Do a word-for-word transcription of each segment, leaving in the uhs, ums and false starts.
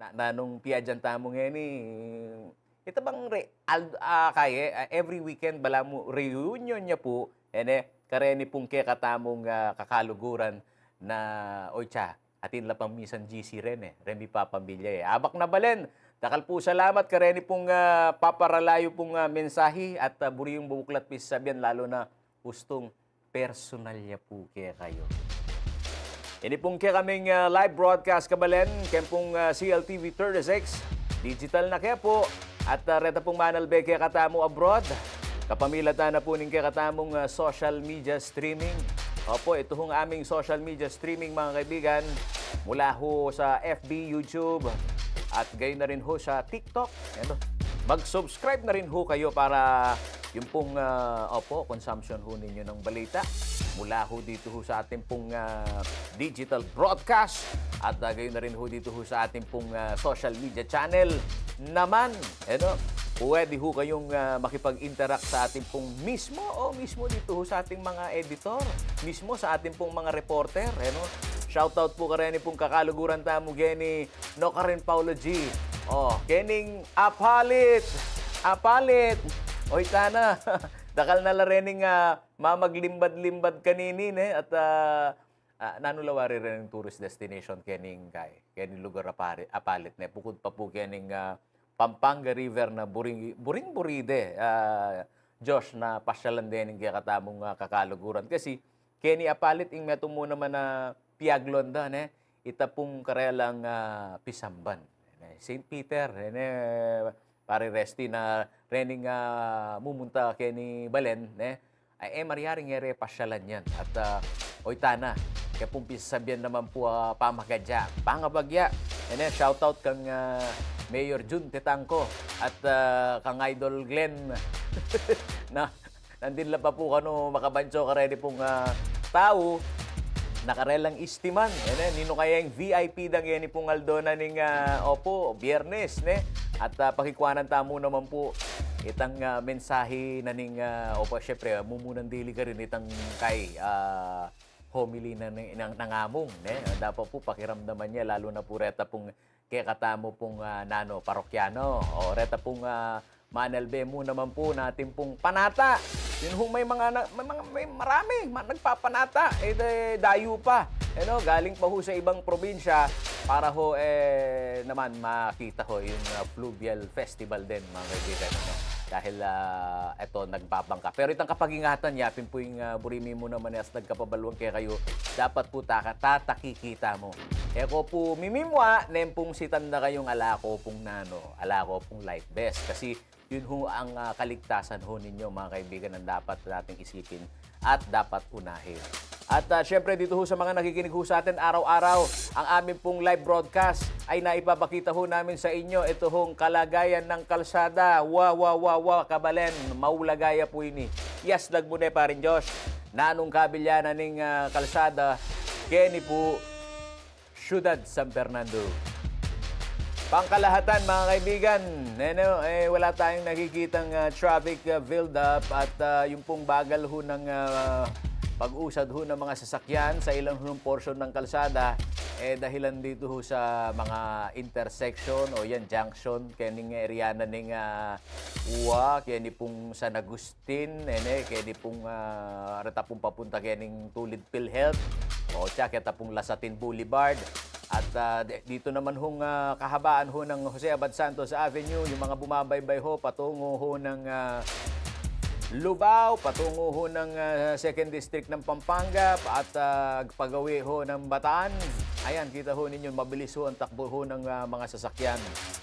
Na, nanung piadyan tamu ngeni, ita bang re, al, ah, kaye, ah, every weekend balamu reunion ya pu, ene, kareni pung kekatamung, ah, kakaluguran na, oy, tsa, atin la pang misan G C ren, e, ren mipapamilya, e. Abak na balen, dakal pu salamat kareni pung, ah, paparalayu pung, ah, mensahi at, ah, buri yung buklat pisasabian lalu na ustung personal ya pu kekayu. Ini pung kekaming, ah, live broadcast kabalen, ken pung, ah, C L T V thirty-six, digital na ke pu, at, ah, reta pung manalbe kekatamu abroad, kapamilatan na pu ning kekatamung, ah, social media streaming. Opo, ito hung aming social media streaming, mga kaibigan, mula ho sa F B, YouTube, at gayon na rin ho sa TikTok. Eto. Mag-subscribe na rin ho kayo para yung pong, ah, opo, consumption ho ninyo ng balita mula ho dito ho sa ating pong, ah, digital broadcast at, ah, gayon na rin ho dito ho sa ating pong, ah, social media channel naman. Ano? Pwede ho kayong, ah, makipag-interact sa ating pong mismo o mismo dito ho sa ating mga editor, mismo sa ating pong mga reporter. Ano? Shoutout po kareni pong kakaluguran tamu, Jenny, no, Karen Paulo G. O, kening apalit, apalit. Oy, tana. Dakal na la rening, ah, mamaglimbad-limbad kanini, ne? At, ah, ah, nanu la wari rening tourist destination kening kay, kening lugar apari, apalit, ne? Bukut pa pu kening, ah, Pampanga River na buring, buring-buri de, ah, Josh, na pasyalan de ning kekatamung, ah, kakaluguran. Kasi, keni apalit ing metung mu naman a piaglon da, ne? Ita pung karelang, ah, pisamban. Ne, Saint Peter, ne, pare Resty, na rening, ah, mumunta keni balen, ne? Ay, e, maryaring e re pasyalan yan. At, ah, oy, tana, kaya pung pisasabian naman pu, ah, pamagadya, pangabagya. Ene, shoutout kang, ah, Mayor Jun Tetangco at, ah, kang Idol Glenn. Na, nandin la pa pu kanu makabancho kareni pung, ah, tau na karelang istiman. Ene, ninu kaya ing V I P dang eni pung aldo na ning, ah, opo, Biyernes, ne? At, ah, pakikuanan tamu naman pu itang, ah, mensahe na ning, ah, opo, syempre, ah, mumunang dili karin itang kay, ah, homily na ning, nang, nang amung, ne? Dapat pu pakiramdaman ya, lalu na pu reta pung kekatamu pung, ah, nanu, parokyano. O, reta pung, ah, manalbe mu naman pu natin pung panata. Yun ho, may mga na, may mga, may marami, ma-, nagpapanata. E, de, dayu pa. Ano, galing pa ho sa ibang probinsya para ho, e, naman makita ho yung, ah, fluvial festival din, mga kaibigan, ano. Dahil, ah, eto, nagbabangka. Pero itang kapag-ingatan, yapin pu ing, ah, buri mi mu naman, e, as nagkapabaluan kekayu, dapat pu taka-, tatakikita mu. E ko pu mimimwa, neng pung sitan da kayung ala ko pung nanu, ala ko pung life vest. Kasi yun ho ang, ah, kaligtasan ho ninyo, mga kaibigan, ang dapat nating isipin at dapat unahin. At, ah, syempre, dito ho sa mga nakikinig ho sa atin araw-araw, ang amin pung live broadcast ay naipapakita ho namin sa inyo ito hong kalagayan ng kalsada. Wa, wa, wa, wa, kabalen, maulagaya pu ini. Yes, lag mu ne, paring Josh. Nanung kabilyanan ning, ah, kalsada, keni pu, Syudad San Fernando. Pangkalahatan, mga kaibigan, neno, e, wala tayong nakikitang, ah, traffic, ah, build-up at, ah, yung pung bagal ho ng, ah, pag-usad ho ng mga sasakyan sa ilang hong portion ng kalsada, e, dahilan dito ho sa mga intersection o yan, junction, kening area na ning, ah, uwa, keni pung San Agustin, Tin, ene, keni pung, ah, reta pung papunta kening tulid PhilHealth, o tsa, keta pung Lasatin Boulevard. At, ah, de-, dito naman hong, ah, kahabaan ho ng Jose Abad Santos Avenue, yung mga bumabaybay ho, patungo ho ng, ah, Lubao, patungo ho ng, ah, Second District ng Pampanga, pa-, at, ah, pagawi ho ng Bataan. Ayan, kita ho ninyo, mabilis ho ang takbo ho ng, ah, mga sasakyan.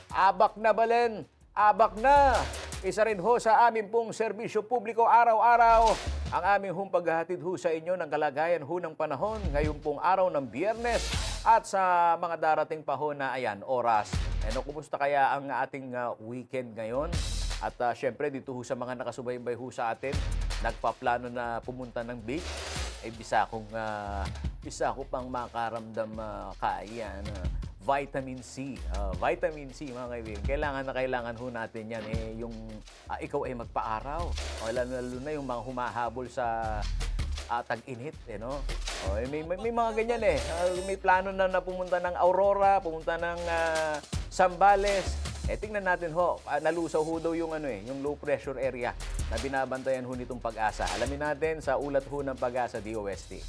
Abak na balen! Abak na! Isa rin ho sa amin pong serbisyo publiko araw-araw, ang amin hong paghahatid ho sa inyo ng kalagayan ho ng panahon ngayon pong araw ng Biyernes at sa mga darating pa ho na, ayan, oras. Ano, kumusta kaya ang ating, ah, weekend ngayon? At, ah, syempre, dito ho sa mga nakasubaybay ho sa atin, nagpaplano na pumunta ng beach, ay bisa kong, ah, bisa ko pang makaramdam, ah, kaya na vitamin C. Ah, vitamin C, mga kaibigan. Kailangan na kailangan ho natin yan. Eh, yung, ah, ikaw ay magpaaraw. O, lalo, lalo na yung mga humahabol sa, ah, tag-init, eh, no? O, eh, may, may, may mga ganyan, eh. Ah, may plano na, na pumunta ng Aurora, pumunta ng, ah, Zambales. Eh, tingnan natin ho, ah, nalusaw ho daw yung, ano, eh, yung low pressure area na binabantayan ho nitong PAGASA. Alamin natin sa ulat ho ng PAGASA D O S T.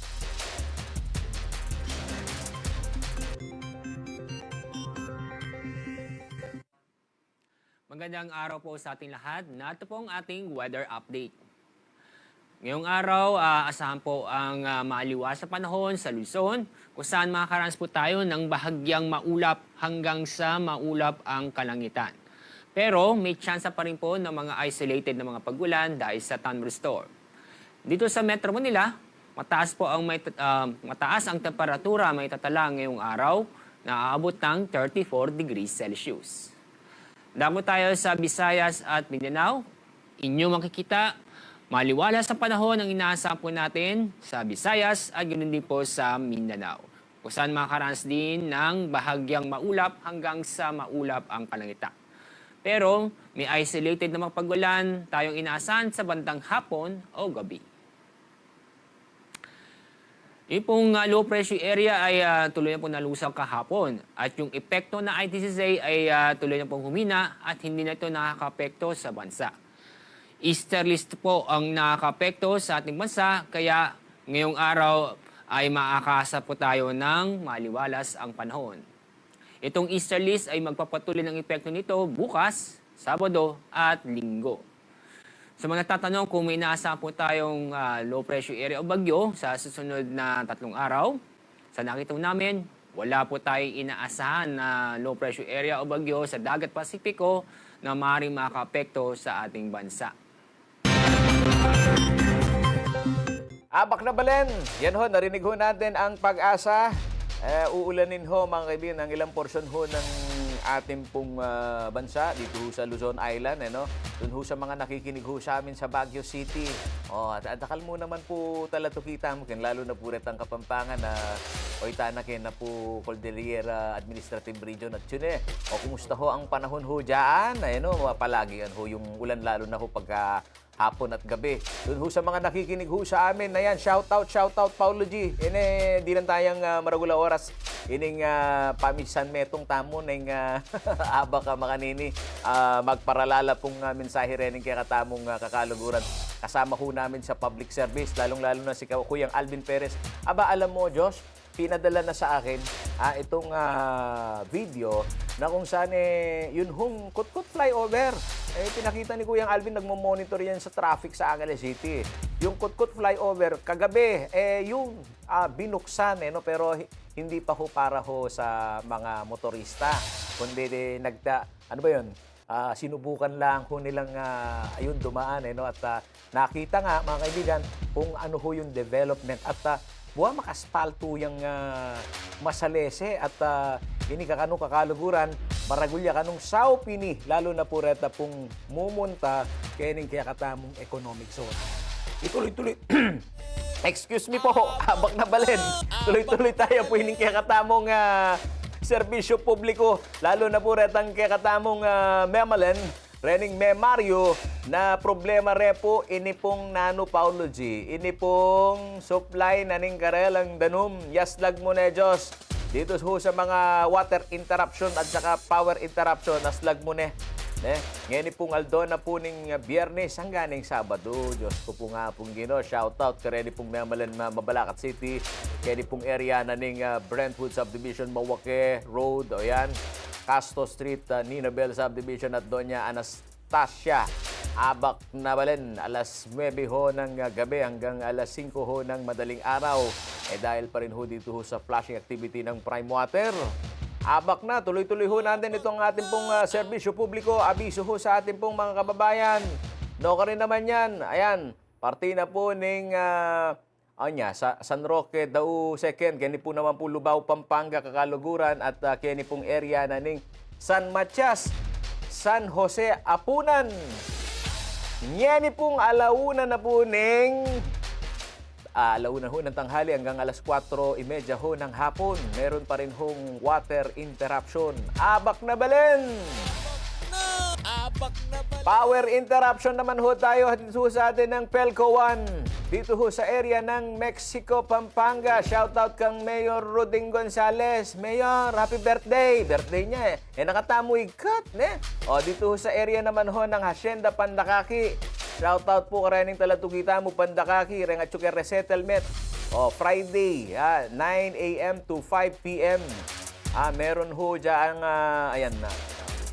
Magandang araw po sa ating lahat. Narito po ang ating weather update. Ngayong araw, ah, asahan po ang, ah, maliwalas na panahon sa Luzon, kung saan makakaranas po tayo ng bahagyang maulap hanggang sa maulap ang kalangitan. Pero may tsansa pa rin po ng mga isolated na mga pag-ulan dahil sa thunderstorm. Dito sa Metro Manila, mataas po ang may, ah, mataas ang temperatura may tatala ngayong araw na aabot ng thirty-four degrees Celsius. Damo tayo sa Visayas at Mindanao. Inyo makikita, maliwalas ang panahon ang inaasahan po natin sa Visayas at ganoon din po sa Mindanao, kung saan makakaranas din ng bahagyang maulap hanggang sa maulap ang kalangitan. Pero may isolated na mga pag-ulan tayong inaasahan sa bandang hapon o gabi. Yung pong, ah, low pressure area ay, ah, tuloy na pong nalusaw kahapon. At yung epekto ng I T C Z ay, ah, tuloy na pong humina at hindi na ito nakakaapekto sa bansa. Easterlies po ang nakakaapekto sa ating bansa, kaya ngayong araw ay makakasa po tayo ng maliwalas ang panahon. Itong easterlies ay magpapatuloy ng epekto nito bukas, Sabado at Linggo. Sa mga nagtatanong kung may inaasahan po tayong, ah, low pressure area o bagyo sa susunod na tatlong araw, sa nakita namin, wala po tayong inaasahan na low pressure area o bagyo sa dagat Pasipiko na maaaring makaapekto sa ating bansa. Abak na balen, yan ho, narinig ho natin ang PAGASA. Eh, uulanin ho, mga kaibigan, ang ilang porsyon ho ng ating pong, ah, bansa, dito ho sa Luzon Island, eh, no? Dun ho sa mga nakikinig ho sa amin sa Baguio City. O, at, at akal mo naman po tala to kita mo, ken lalo na po retang Kapampangan na, o itana ken na po Cordillera Administrative Region at yun eh. O, kumusta ho ang panahon ho dyan? Ayan ho, palagi yan ho yung ulan, lalo na ho pagka hapon at gabi. Dun ho sa mga nakikinig ho sa amin, ayan, shout out, shout out, Paulo G. Ine, di lang tayang, ah, maragul a oras. Ining, ah, pamisan metung tamu, ning, ah, abak a makanini, ah, magparalala pung, ah, mensahe rening kekatamung, ah, kakaluguran. Kasama ho namin sa public service, lalong-lalo na si Ka-, Kuyang Alvin Perez. Aba, alam mo, Josh, pinadala na sa akin, ah, itong, ah, video na kung saan, eh, yun hong Kutkut flyover. Eh, pinakita ni Kuyang Alvin, nagmo-monitor yan sa traffic sa Angeles City. Yung Kutkut flyover, kagabi, eh, yung, ah, binuksan, eh, no? Pero hi-, hindi pa ho para ho sa mga motorista, kundi di nagda-, ano ba yun? Ah, sinubukan lang ho nilang, ah, ayun, dumaan, eh, no? At, ah, nakita nga, mga kaibigan, kung ano ho yung development. At, ah, buwa makaspalto yang, ah, masalese at, ah, ini kakanu kakaluguran, maragul ya kanung sau pini, lalo na po reta pung mumunta kening kekatamung economic zone. Ituloy-tuloy. Excuse me po, abak na balen. Tuloy-tuloy tayo po ining kekatamung, ah, serbisyo publiko, lalo na po retang kekatamung, ah, memalen, rening memaryu na problema re po ini pong nanu, Paulo G, ini pong supply na ning karelang danum, yaslag mu ne, Diyos. Dito ho sa mga water interruption at saka power interruption, aslag mu ne. Ne? Ngeni pung aldo na po ning, ah, Biyernes hanggang ning Sabado. Diyos ko po nga pong Gino, shout out kareni pong memalen ma-, Mabalacat City, keni pong area na ning, ah, Brentwood Subdivision, Mawake Road, o yan, Castro Street, ah, Ninabel Subdivision at Doña Anastasia. Abak na balen, alas nuebe ho ng, ah, gabi hanggang alas singko ho ng madaling araw. Eh, dahil pa rin ho dito ho sa flushing activity ng prime water. Abak na, tuloy-tuloy ho natin itong ating pong, ah, serbisyo publiko. Abiso ho sa atin pong mga kababayan. No, ka rin naman yan. Ayan, parte na po ning, ah, anya, sa San Roque, Dau Second, keni po naman po Lubao, Pampanga, kakaluguran, at, ah, keni pong area na ning San Matias, San Jose, Apunan. Ngeni pong alauna na po ning, ah, alauna ho ng tanghali hanggang alas kwatro y media ho ng hapon, meron pa rin hong water interruption. Abak na balen! Power interruption naman ho tayo dito sa atin ng Pelco One. Dito ho sa area ng Mexico, Pampanga. Shoutout kang Mayor Ruding Gonzales. Mayor, happy birthday! Birthday niya eh. Eh, nakatamu ikat, ne? O, dito ho sa area naman ho ng Hacienda Pandakaki. Shoutout po karening talatuki tamu, Pandakaki, reng atiu ke resettlement. O, Friday, ah, nine a m to five p m. Ah, meron ho dyan, ah, ayan na.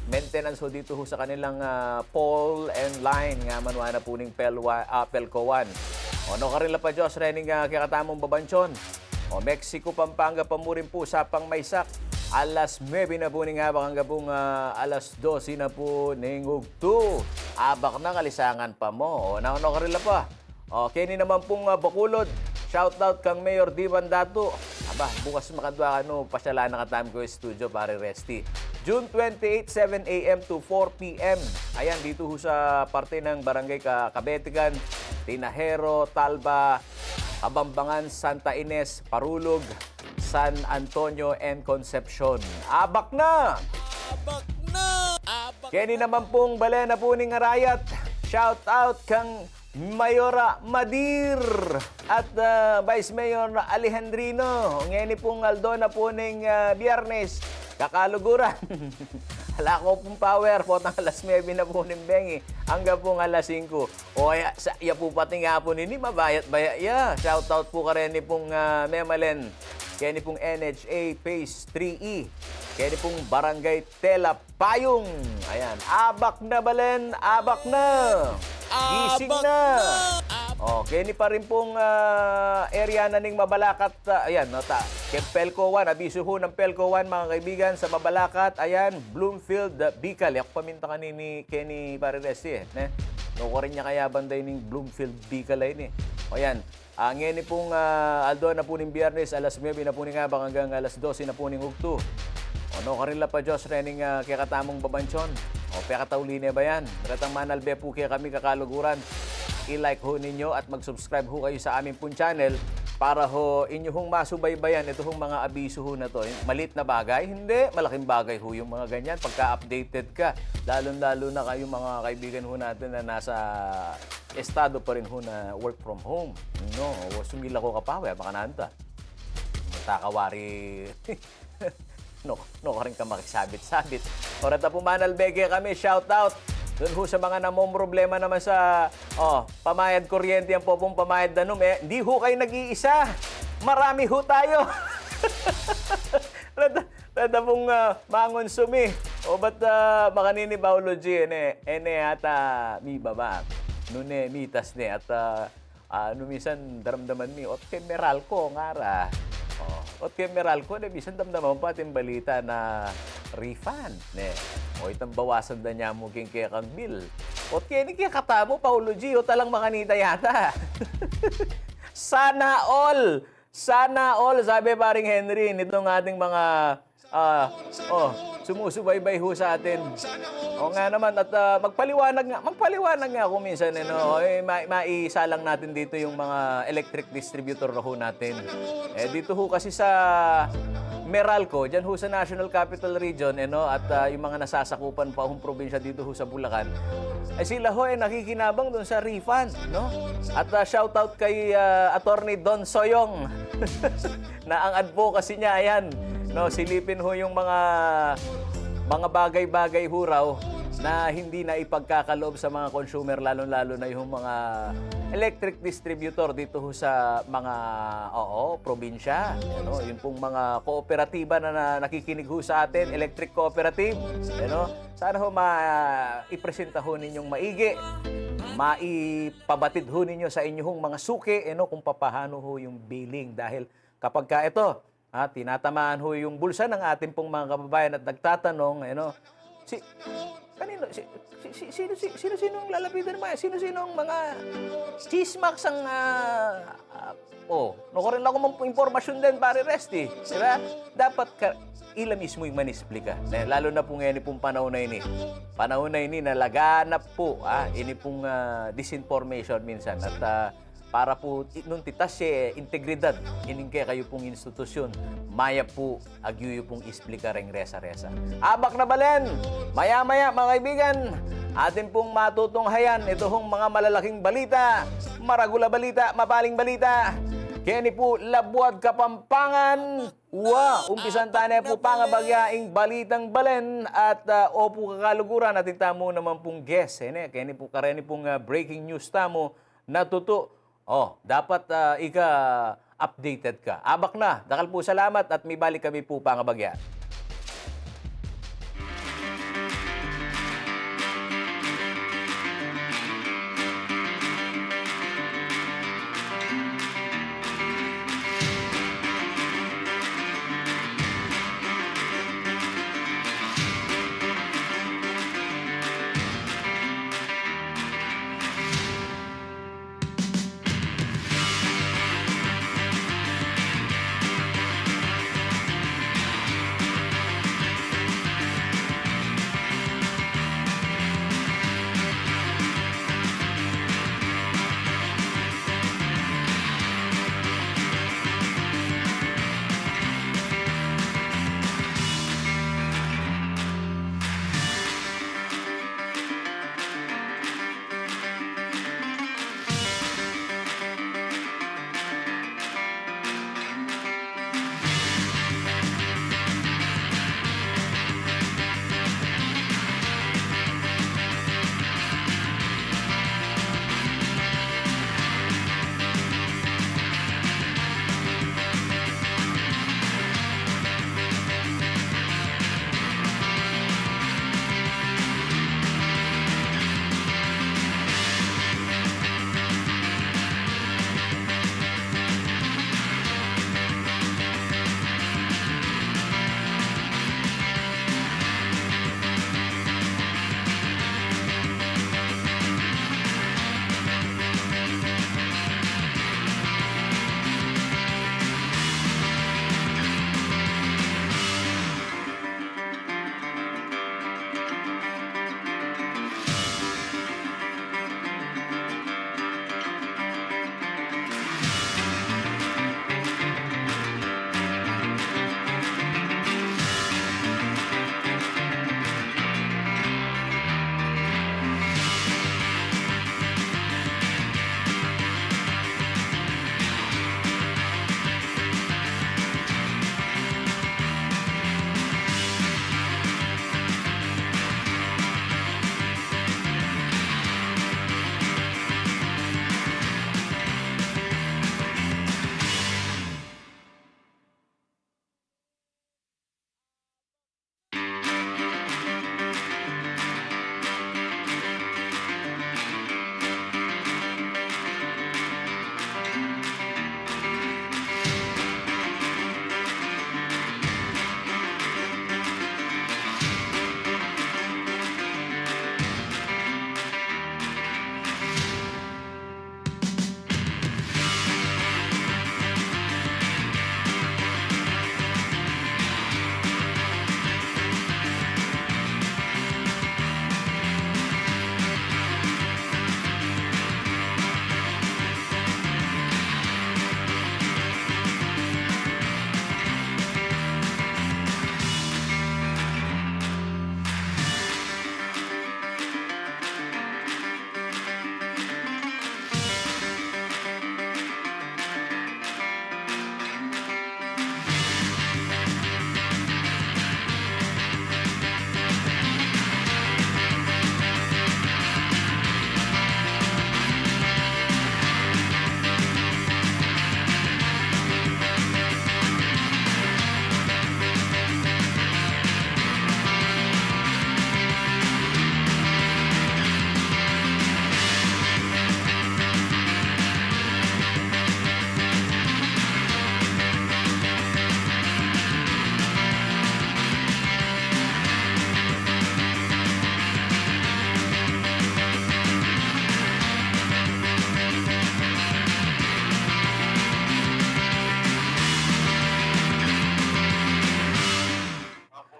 Maintenance ho dito ho sa kanilang, ah, pole and line. Nga man wa na po ning Pelwa-, ah, Pelco One. O, no, karila pa Diyos, rening, ah, kekatamung babansyon. O, Mexico, Pampanga pa mu rin po sa pangmaysak. Alas nuebe na po ning abak angga pong, ah, alas dose na po ning ugtu. Abak na, kalisangan pa mu. O, no, no, karila pa. O, keni naman pong, ah, Bacolod, shoutout kang Mayor Divan Datu. Aba, bukas makadwa kanu, pasyalan na katamu ku studio, pare Resty. June twenty-eight, seven a m to four p m. Ayan, dito ho sa parte ng Barangay Ka-, Kabetigan, Tinajero, Talba, Kabambangan, Santa Ines, Parulog, San Antonio, and Concepcion. Abak na! Abak na! Abak Keni naman pong balen na po ning Arayat. Shoutout kang Mayora Madir at, ah, Vice Mayor Alejandrino. Ngeni pong aldo na po ning, ah, Biyernes, kakaluguran. Ala ko pong power, potang alas nuebe na po ning bengi, angga pong alas singko. O ya, sa, ya po pati nga po nini, mabayat-baya ya. Shoutout po kareni pong, ah, memalen. Keni pong N H A Phase three E. Keni pong Barangay Telapayong. Ayan, abak na balen, abak na. Gising Abak na. na. Abak O, keni pa rin pong, ah, area na ning Mabalacat, ah, ayan, no, ta. Keng Pelco One, abiso ho ng Pelco One, mga kaibigan, sa Mabalacat, ayan, Bloomfield, ah, Bicol. Yak paminta kanini, keni pare Resty, eh, ne? No, ko rin niya kaya banday ning Bloomfield Bicol ay ni. O yan, ah, ngeni pong, ah, aldo na po ning Biyernes, alas nuebe na po ning abak anggang alas dose na po ning ugtu. O, no, karila pa Diyos, rening, ah, kekatamung babansyon. O, pekatauli ne ba yan? Retang manalbe po kekami kakaluguran. I-like ho ninyo at mag-subscribe ho kayo sa amin pong channel para ho inyo hong masubaybayan ito hong mga abiso ho na to. Malit na bagay? Hindi. Malaking bagay ho yung mga ganyan pagka updated ka. Lalo-lalo na kayo mga kaibigan ho natin na nasa estado pa rin ho na work from home. No? O, sumila ko kapawe, baka nanta. Matakawari. No, no, ka rin ka makisabit-sabit. O, reta po manalbe kekami, shout out. Dun ho sa mga namomroblema naman sa, o, pamayad kuryente, yan po pong pamayad danum, eh, hindi ho kayo nag-iisa. Marami ho tayo. Reta, reta pong, ah, mangonsume. O, ba't, ah, makanini Paolo G, ene, ene ata mibaba. Nune, mitas ne, at, ah, Ah, no, minsan daramdaman mi, ot keng Meralco, ngara. O, ot keng Meralco, ne, minsan daramdaman pa ating balita na refund, ne. O, itang bawasan da niya mu keng kekang bill. Ot keni kekatamu, Paolo G, o, talang makanita yata. Sana all! Sana all, sabi paring Henry, nitong ating mga Ah, o, sumusubaybay ho sa atin. O nga naman, at, ah, magpaliwanag nga, magpaliwanag nga ako minsan, eh, no? Eh, ma-, maisalang natin dito yung mga electric distributor na ho natin. Eh, dito ho kasi sa Meralco, dyan ho sa National Capital Region, eh, no? At, ah, yung mga nasasakupan pa hong probinsya dito ho sa Bulacan, eh, sila ho, eh, nakikinabang dun sa refund, no? At, ah, shout out kay, ah, Attorney Don Soyong. Na ang advocacy niya, ayan, no, silipin ho yung mga, mga bagay-bagay ho raw na hindi na ipagkakaloob sa mga consumer, lalo-lalo na yung mga electric distributor dito ho sa mga, oo, probinsya. Ano, yung pong mga kooperatiba na, na nakikinig ho sa atin, electric cooperative, ano, sana ho ma-, ipresenta ho ninyong maigi, maipabatid ho ninyo sa inyong mga suki, ano, kung papaano ho yung billing. Dahil kapag ka ito, ah, tinatamaan ho yung bulsa ng atin pong mga kababayan at nagtatanong, eh, no? Si, kanino, si, si, si, sino, si, sino, sinong lalapitan mo? Sino, sinong mga chismax ang, ah, ah, oh, naku rin lang kung impormasyon din, pare Resty, di ba? Dapat ka, ila mismo yung manisplika. Ne, lalo na po ngayon pong panahon na ini. Panahon na ini na laganap po, ah, ini pong, ah, disinformation minsan. At, ah, para po i-, nung titas siya, integridad, ining kekayu pong institusyon. Mayap pu, agyu yu pung isplika reng resa-resa. Abak na balen, maya-maya, mga kaibigan, atin pung matutunghayan ito hong mga malalaking balita, maragul a balita, mapaling balita. Keni pu Labuad Kapampangan. Wa, umpisan tane pu pangabagya ing balitang balen at, ah, opu kakaluguran, atin tamu naman pung guest. Ene, keni pu, kareni pung, ah, breaking news tamu na tutu. O, dapat, ah, ika updated ka. Abak na, dakal pu salamat at mibalik kami pu pangabagya.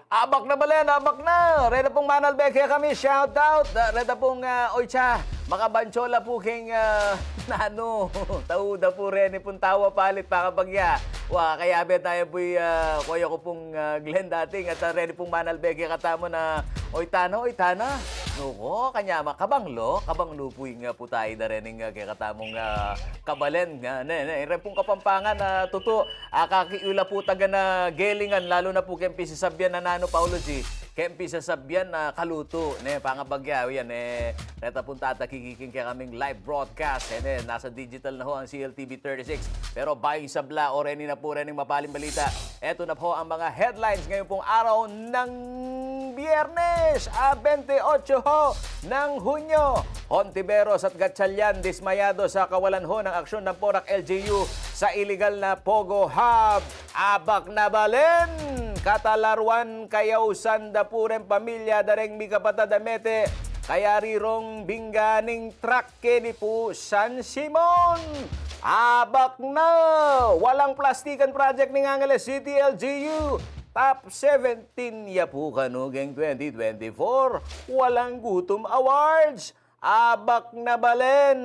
Abak na balen, abak na. Reta pung manalbe kekami, shout out. Ah, reta pung, ah, oy, tsa, makabancho la pu keng, ah, nanu, tau da pu reni pung tawa palit, pangabagya. Wa, kaya be tayo pu'y, ah, kuya ku pung, ah, Glenn dating at, ah, reni pung manalbe kekatamu na, "Oy, tana, oy, tana." Nuko, kanya ma, kabanglo, kabanglo pu ing, ah, putay da rening, ah, kekatamung, ah, kabalen, ah, ne, ne, ren pung Kapampangan, ah, tutu, ah, kakiula pu taga na gelingan, lalu na pu keng pisasabian na nanu, Paolo G, keng pisasabian na kalutu, ne, pangabagya, yan, eh, reta pung tatakiki king kekaming live broadcast, eh, ne, nasa digital na ho ang C L T V thirty-six. Pero bayu ing sabla, o reni na pu rening mapaling balita. Eto na po ang mga headlines ngayon pong araw ng Biyernes, ah, twenty-eight ho ng Hunyo. Hontiveros at Gatchalian dismayado sa kawalan ho ng aksyon ng Porac L G U sa iligal na Pogo Hub. Abak na balen! Katalaruan kayausan da pu reng pamilya da reng mikapatad a mete kayari rong bingganing truck keni pu San Simon. Abak na! Walang Plastikan Project ning Angeles City L G U. Top seventeen ya pu kanu keng twenty twenty-four Walang Gutom Awards. Abak na balen!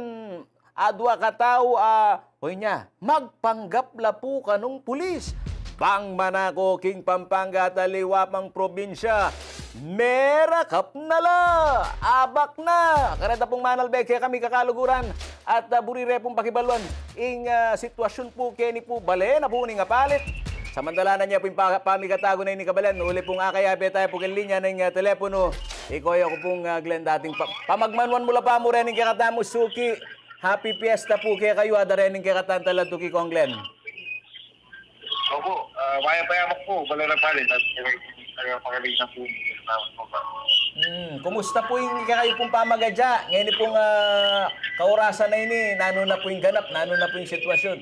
Adwa katau a, hoy nya, magpanggap la pu kanung pulis. Bang manako king Pampanga at aliwa pang probinsya, merakap na la! Abak na! Kareta pung manalbe kekami kakaluguran at, ah, buri re pung pakibaluan ing, ah, sitwasyun pu keni pu bale na pu ning apalit. Samantala na nya pu ing pa-, pamikatagu na ini kabalen, uli pung akayabe tayo pu keng linya ning, ah, telepono. Ikoy aku pung, ah, Glenn dating pa-, pamagmanuan mu la pa mu rening kekatamu suki. Happy Fiesta pu kekayu, ada rening kekatang talatuki, Kong Glenn. Opo, ah, maya-maya pu, bale na pali, at kaya pakaling na pu, salamat po ba? Hmm, kumusta pu ing kekayu pung pamagadya? Ngeni pung, ah, kaurasan na ini, nanu na pu ing ganap, nanu na pu ing sitwasyun?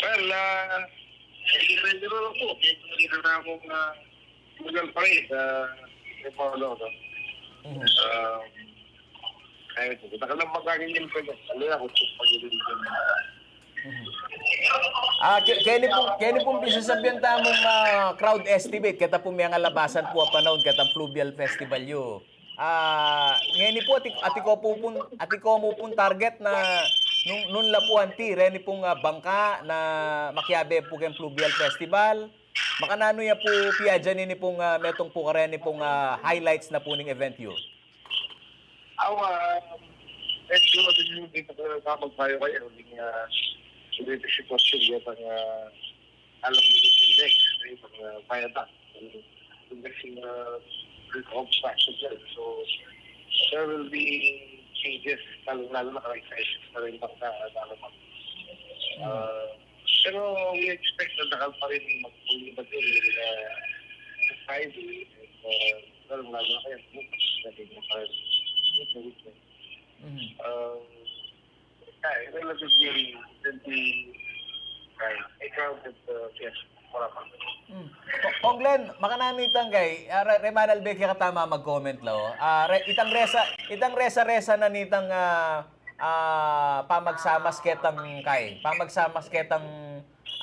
Well, ah, hindi pwede rin po. Hindi na akong, ah, legal pa rin, ah, yung mga ano, no? Mhm. Ah, kaya po, baka lang magaling yung pwede. Ano na, kung pag-ibig yung Mhm. Ah, ke-, keni pung, keni pung pisasabian tamung, ah, crowd estimate, keta pung mengalabasan pu a panaun, ketang Fluvial Festival yu. Ah, ngeni pu, atin, atin ko pu pun, atin ko mu pun target na nung, nung la pu anti, reni pung, ah, bangka na makiabe pu keng Fluvial Festival. Makananu ya pu piadyan ini pung, ah, metung pu kareni pung, ah, highlights na pu ning event yu? Awa, medyo din yung dito ko na magpayo kayo, hindi nga, hindi ko sitwasyon yun ang, ah, alam mo yung next, yung, ah, viaduct. Yung next yung, ah, reconstruction dyan. So, there will be changes, lalong-lalo na kay sizes na rin bang na, na, na, Mm. ah, pero we expect na dakal pa rin magpuli ba din, ah, Friday, and, ah, lalong-lalo na kaya bukas, na din yung parang, yung weekend. Mhm. Ah, ay, relatively, relatively, ay, ay, crowded, ah, yes, wala pa. Mm. Ko-, Kong Glenn, makananu itang kay, ah, re-, remanalbe kekatamu mag-comment la, o. Ah, re-, itang resa, itang resa-resa na nitang, ah, ah, pamagsamas ketang kay, pamagsamas ketang,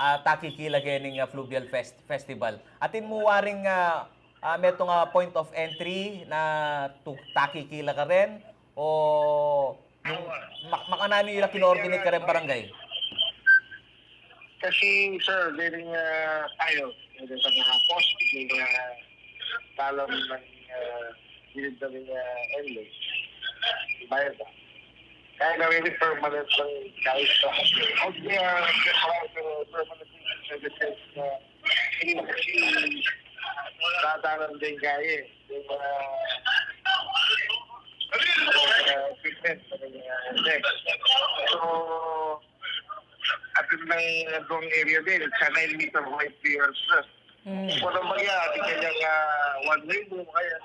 ah, takikila kening, ah, Fluvial Fest-, Festival. Atin mu waring, ah, ah, metung, ah, point of entry na tu-, takikila karen, o nung ma-, makananu ila kinoordinate karen barangay? Kasi, sir, during, ah, tayo, during sa mga post, during, ah, dalam ng, ah, gilid ng, ah, L A, bayad na. Kaya na rin permanent ng kahit sa, okay, ah, permanent services na hindi kasi dadalan din kaya eh. Yung mga, mga equipment, mga next. So, atin lang itong area din, sa nine meter wide piers na. Hmm. Walang bagya, di kanya nga one way mo, kaya.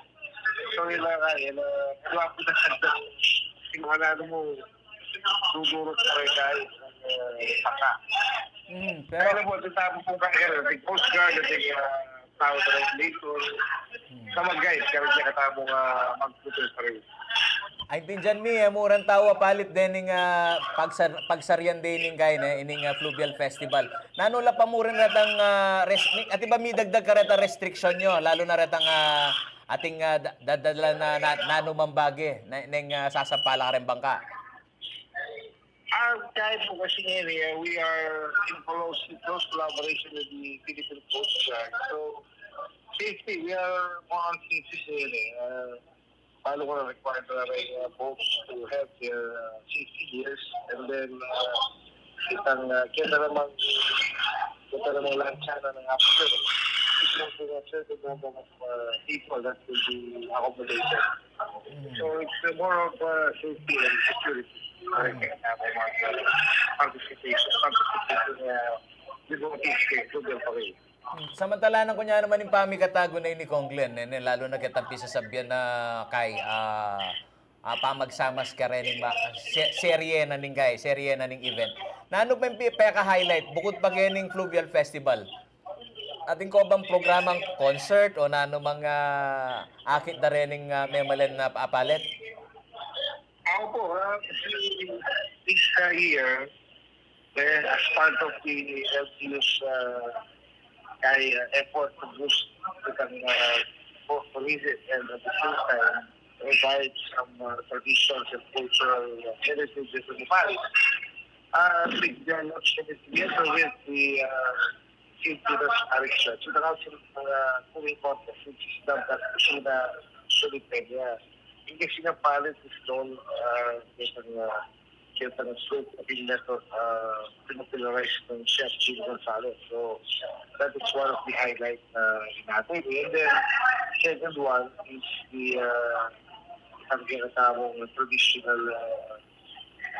So, yun lang, kaya na, wala po na sa yung wala na mo, dudurot pa rin tayo ng, eh, paka. Hmm, pero kaya na po, ito tayo pong kaya, the Coast Guard, the, uh, tao na rin dito. Hmm. Sa mag-guide, kaya siya katapong, ah, mag-prepare pa rin. Ay, intindihan mi, e mu ran tau apalit dening, ah, pagsar-, pagsarian dening kay, ne, ining, ah, Fluvial Festival. Nanu la pa mu rin retang, ah, res-, mi-, atin ba midagdag kareta restriction yu? Lalu na retang, ah, atin, ah, da-, dadala na, na, nanu mang bage, ne-, neng, ah, sasampala karen bangka. Ah, Kahit po kasi ngayon, eh, we are in close, close collaboration with the Philippine Coast Guard. So, safety, we are more on safety ngayon, eh. Uh, lalo ko na required na rin, uh, boats to have their, uh, safety gears. And then, uh, kitang, uh, kita namang, kita namang lansana ng action. It's not a certain number of, uh, people that will be accommodated. So, it's more of, uh, safety and security. Kaya namin mag, uh, participation, participation, uh, devotees kay Google pa rin. Hmm, samantalanan ku ne naman ing pamikatago na ini, Kong Glenn, ne, ne, lalu na ketang pisasabyan na kay, ah, ah, pamagsamas karening ma-, se-, serye na ning kay, serye na ning event. Nanu pa ing pi-, peka-highlight, bukut pa kening Fluvial Festival? Atin ko bang programang concert o nanu mang, ah, akit da rening, ah, memalen na apalit? Ako po, ah, kasi this, uh, year, eh, as part of the L T U's, uh, kay, uh, effort to boost the, uh, for tourism and at the same time revive some, uh, traditions and cultural, uh, heritages of the parish. Uh, big, uh, launch together with the, uh, Saint Peter's Parish Church. Ito kasi, uh, kung yung contest, which is the Kusina Solitaria. Yung kasi ng parish is known, uh, yung, uh, yung soup, yung method, uh, pinopularize ng Chef Jim Gonzalez. So, that is one of the highlight na hinatid. And then, second one is the, uh, ang ginatawag traditional, uh,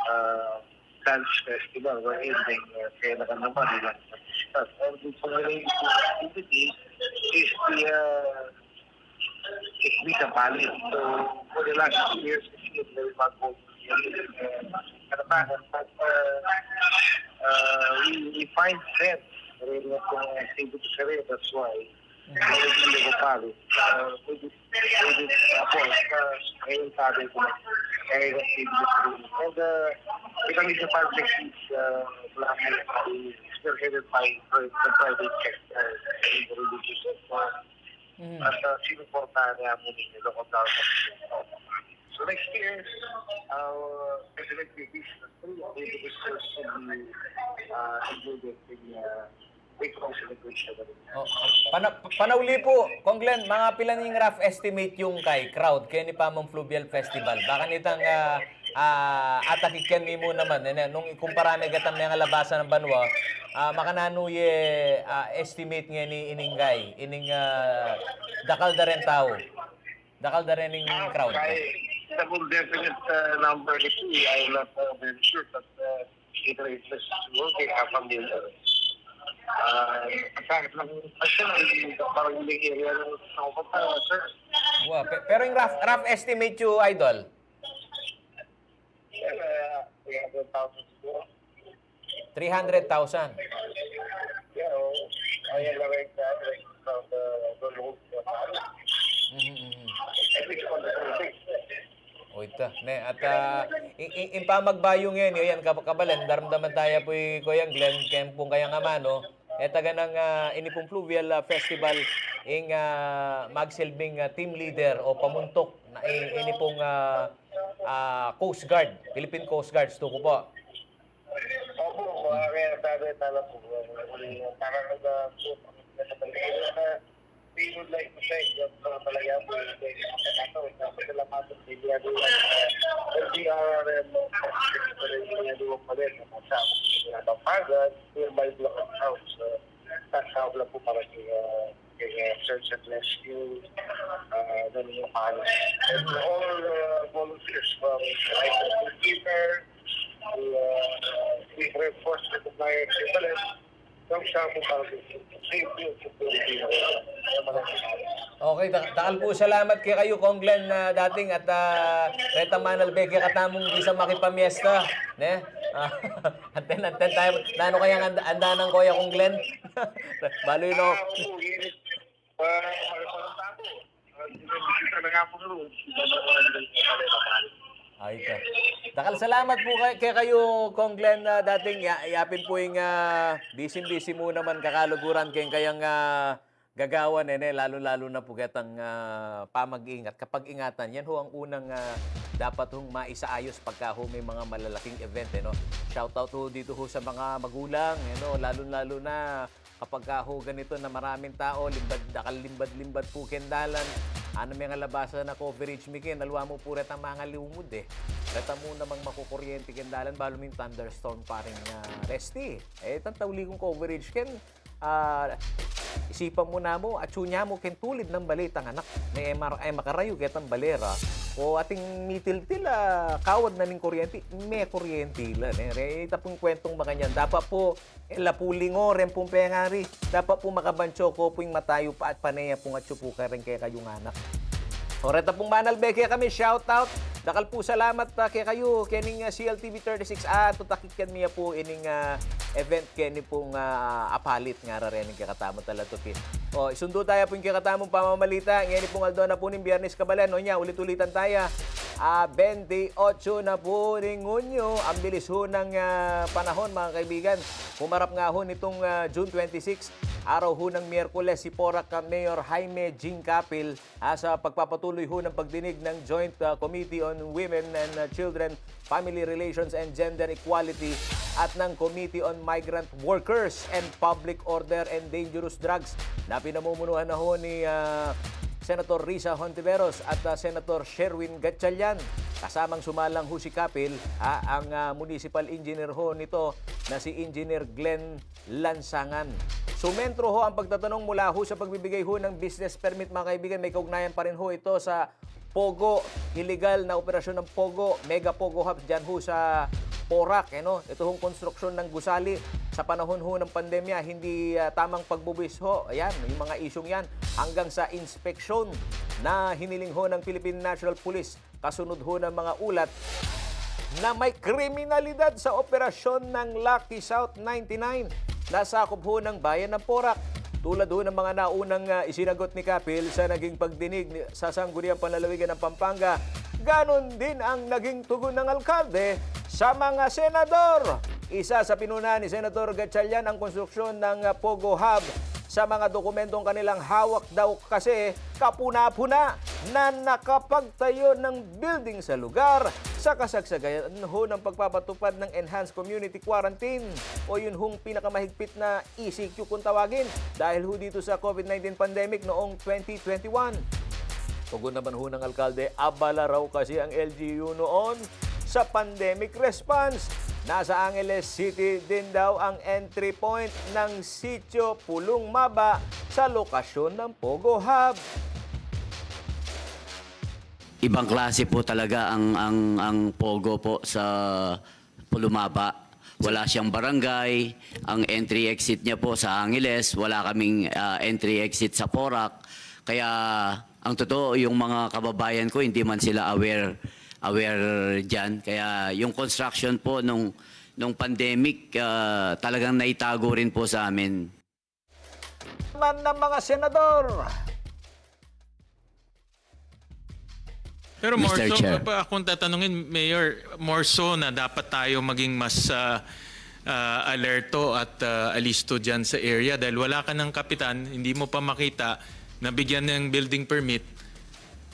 uh, dance festival, wherein, uh, kaya naman ilang participants. And the community activity is the, uh, technical valid. So, for the last two years, kasi very bago, uh, katapangan. But, uh, uh, we, we find friends, really, at the activity career. That's why, uh, we live a valid. Uh, with this, with this, uh, point, uh, ngayon sabi ko, kaya yung activity career. And, uh, because the project is, uh, spearheaded by pri-, the private sector, the religious sector, Mhm. At, uh, sinuportahan niya muna yung local government. So next year, uh, definitely this, this will be, uh, included in, uh, week of celebration. O, pana-, panauli pu, Kong Glenn, mga pila ning rough estimate yung kay crowd keni pamung Fluvial Festival? Baka nitang, ah, ah, atakit ken mimu naman, e, ne, nung ikumpara ne ketang mengalabasan nang banua, ah, makananu ye, ah, estimate ngeni ining kay, ining, ah, dakal da ren tau. Dakal da ren ing crowd. Kay, the full definite, uh, number nito, I am not, uh, very sure, but, uh, it is siguro kay half a million. Ah, masakit lang, kasi parang hindi area ng sa, sir. Wa, pe-, pero yung rough, rough estimate yu, Idol? Yan, ah, three hundred thousand siguro. Three hundred thousand? Yeah, oo. Ayan lang, right, ah, right, from the, the road, ah, Mhm, mhm. At least for the two weeks. O, ita, ne, at, ah, i-, i-, ing pamagbayu ngeni, yan, kab-, kabalen, daramdaman taya pu i Kuyang Glenn, keng pung kayang amanu, e taga nang, ah, ini pung Fluvial, ah, Festival, ing, ah, magsilbing, ah, team leader o pamuntuk na i-, ini pung, ah, ah, Coast Guard, Philippine Coast Guard, tuku pu. Opo, mga kaya sabi, tala po, eh, parang nag-, we would like to thank the, uh, talaga po, eh, pasalamatan sa media, L T R M, media pa rin, sa Pampagas, nearby Bulacan House, uh, that's how lang po para sa, uh, kay, uh, search and rescue, uh, then yung, uh, and all, uh, volunteers from, like, the keeper, the, uh, the reinforcement of my equivalent, from sa po para sa safety and security. Okay, da-, dakal pu salamat kekayu, Kong Glenn, ah, dating at, ah, reta manalbe kekatamung bisa makipamiesta, ne? Ah, anten, anten tayo. Nanu kayang anda-, andanan, Kong Glenn? Balu, no? Ah, opo, yes. Ah, ano pa lang tayo? Ah, bisita na nga po, bro. Ay, ka. Dakal salamat pu kay, kekayu, Kong Glenn, ah, dating ya-, yapin pu ing, ah, busy-busy mu naman kakaluguran keng kayang, ah, gagawan, e, ne, lalu-lalu na pu ketang, ah, pamag-ingat, kapag-ingatan. Yan ho ang unang, ah, dapat hong maisaayos pagka ho may mga malalaking event, eh, no? Shout out ho dito ho sa mga magulang, eh, no? Lalo-lalo na kapag ka ho ganito na maraming tao, limbad, dakal limbad-limbad po ken dalan. Ano, may nga labasan na coverage mi ken, alwa mu po retang mangaliwmud, eh. Reta mu namang makukuryente ken dalan, balu mu ing thunderstorm pa rin, ah, Resti. Eh, itang tauli kung coverage ken, ah, isipan mu namu, atsu nya mu ken tulid nang bale itang anak. May M R I makarayu ketang bale ra. O ating mitiltil, ah, kawad na ning kuryente, may kuryente la, ne? Re, ita pung kwentong makanyan. Dapat po, e la pu lingo ren pung pengari. Dapat pu makabancho ko pu ing mata yu pa at pane ya pung atsu pu kareng kekayung anak. O reta pung manalbe kekami, shout out. Dakal pu salamat, ah, kekayu, kening, ah, C L T V thirty-six. Ah, tutakit kami ya pu ining, ah, event keni pung, ah, apalit ngara rening kekatamung talatuki. O, isundu taya pu ing kekatamung pamamalita. Ngeni pung aldo na pu ning Biyernes, kabalen. O nya, ulit-ulitan taya. Ah, bente otso na pu ning Hunyo. Ang bilis ho ng, ah, panahon, mga kaibigan. Humarap nga ho nitong, ah, June twenty-six, araw ho ng Miyerkules, si Porac, ah, Mayor Jaime Jing Capil, ah, sa pagpapatuloy ho ng pagdinig ng Joint, ah, Committee on Women and, ah, Children, Family Relations and Gender Equality at ng Committee on Migrant Workers and Public Order and Dangerous Drugs na pinamumunuan na ho ni, ah, Senator Risa Hontiveros at, ah, Senator Sherwin Gatchalian. Kasamang sumalang ho si Capil, ah, ang, ah, municipal engineer ho nito na si Engineer Glenn Lansangan. Sumentro ho ang pagtatanong mula ho sa pagbibigay ho ng business permit, mga kaibigan, may kaugnayan pa rin ho ito sa POGO, iligal na operasyon ng POGO, Mega POGO Hubs dyan ho sa Porac, eh, no? Ito hong konstruksyon ng gusali sa panahon ho ng pandemya, hindi, ah, tamang pagbubuwis ho. Ayan, yung mga isyung yan, hanggang sa inspeksyon na hiniling ho ng Philippine National Police kasunod ho ng mga ulat na may kriminalidad sa operasyon ng Lucky South ninety-nine na sakop ho ng bayan ng Porac. Tulad ho ng mga naunang, ah, isinagot ni Capil sa naging pagdinig ni, sa Sangguniang Panlalawigan ng Pampanga, ganun din ang naging tugon ng alkalde sa mga senador. Isa sa pinuna ni Senator Gatchalian ang konstruksyon ng, ah, POGO Hub sa mga dokumentong kanilang hawak daw kasi kapuna-puna na nakapagtayo ng building sa lugar sa kasagsagan ho ng pagpapatupad ng enhanced community quarantine o yun hong pinakamahigpit na E C Q kung tawagin dahil ho dito sa COVID nineteen pandemic noong twenty twenty-one. Tugon naman ho ng alkalde, abala raw kasi ang L G U noon sa pandemic response. Nasa Angeles City din daw ang entry point ng Sitio Pulong Maba sa lokasyon ng POGO Hub. Ibang klase po talaga ang, ang, ang POGO po sa Pulong Maba. Wala siyang barangay, ang entry exit niya po sa Angeles, wala kaming, ah, entry exit sa Porac. Kaya ang totoo, yung mga kababayan ko, hindi man sila aware, aware diyan. Kaya yung construction po nung, nung pandemic, ah, talagang naitago rin po sa amin. Naman ng mga senador. Pero more so, pa, kung tatanungin, Mayor, more so na dapat tayo maging mas, ah, ah, alerto at, ah, alisto dyan sa area dahil wala ka ng kapitan, hindi mo pa makita, nabigyan ng building permit.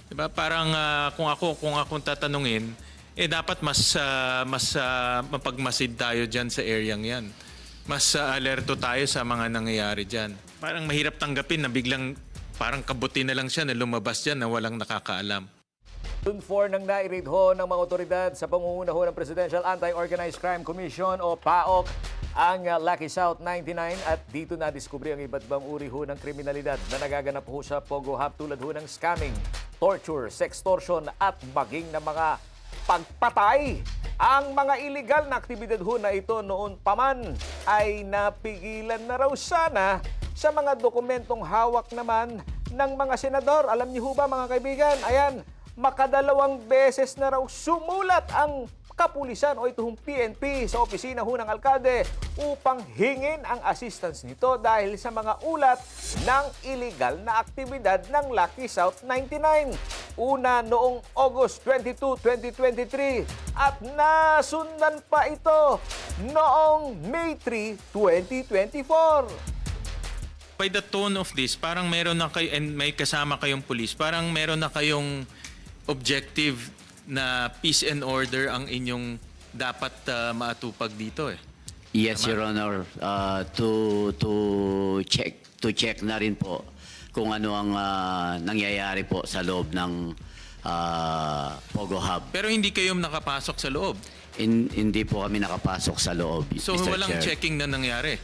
Diba? Parang, ah, kung ako, kung akong tatanungin, eh, dapat mas, ah, mas, ah, mapagmasid tayo dyan sa area yan. Mas, ah, alerto tayo sa mga nangyayari dyan. Parang mahirap tanggapin na biglang parang kabuti na lang siya na lumabas dyan na walang nakakaalam. June four nang nai-raid ho ng mga otoridad sa pangunguna ho ng Presidential Anti-Organized Crime Commission o PAOC ang, ah, Lucky South ninety-nine at dito nadiskubre ang iba't ibang uri ho ng kriminalidad na nagaganap ho sa POGO Hub, tulad ho ng scamming, torture, sextortion at maging ng mga pagpatay. Ang mga iligal na aktibidad ho na ito noon pa man ay napigilan na raw sana sa mga dokumentong hawak naman ng mga senador. Alam niyo ho ba, mga kaibigan, ayan, makadalawang beses na raw sumulat ang kapulisan o ito hong P N P sa opisina ho ng alkalde upang hingin ang assistance nito dahil sa mga ulat ng iligal na aktibidad ng Lucky South ninety-nine. Una noong August twenty-two, twenty twenty-three at nasundan pa ito noong May three, twenty twenty-four. By the tone of this, parang meron na kayo, and may kasama kayong pulis, parang meron na kayong objective na peace and order ang inyong dapat, ah, maatupag dito eh. Yes, Tama. Your Honor. Uh, to to check to check na rin po kung ano ang ah, nangyayari po sa loob ng ah, Pogo Hub. Pero hindi kayo nakapasok sa loob. In- hindi po kami nakapasok sa loob, So Mister walang Chair. Checking na nangyari.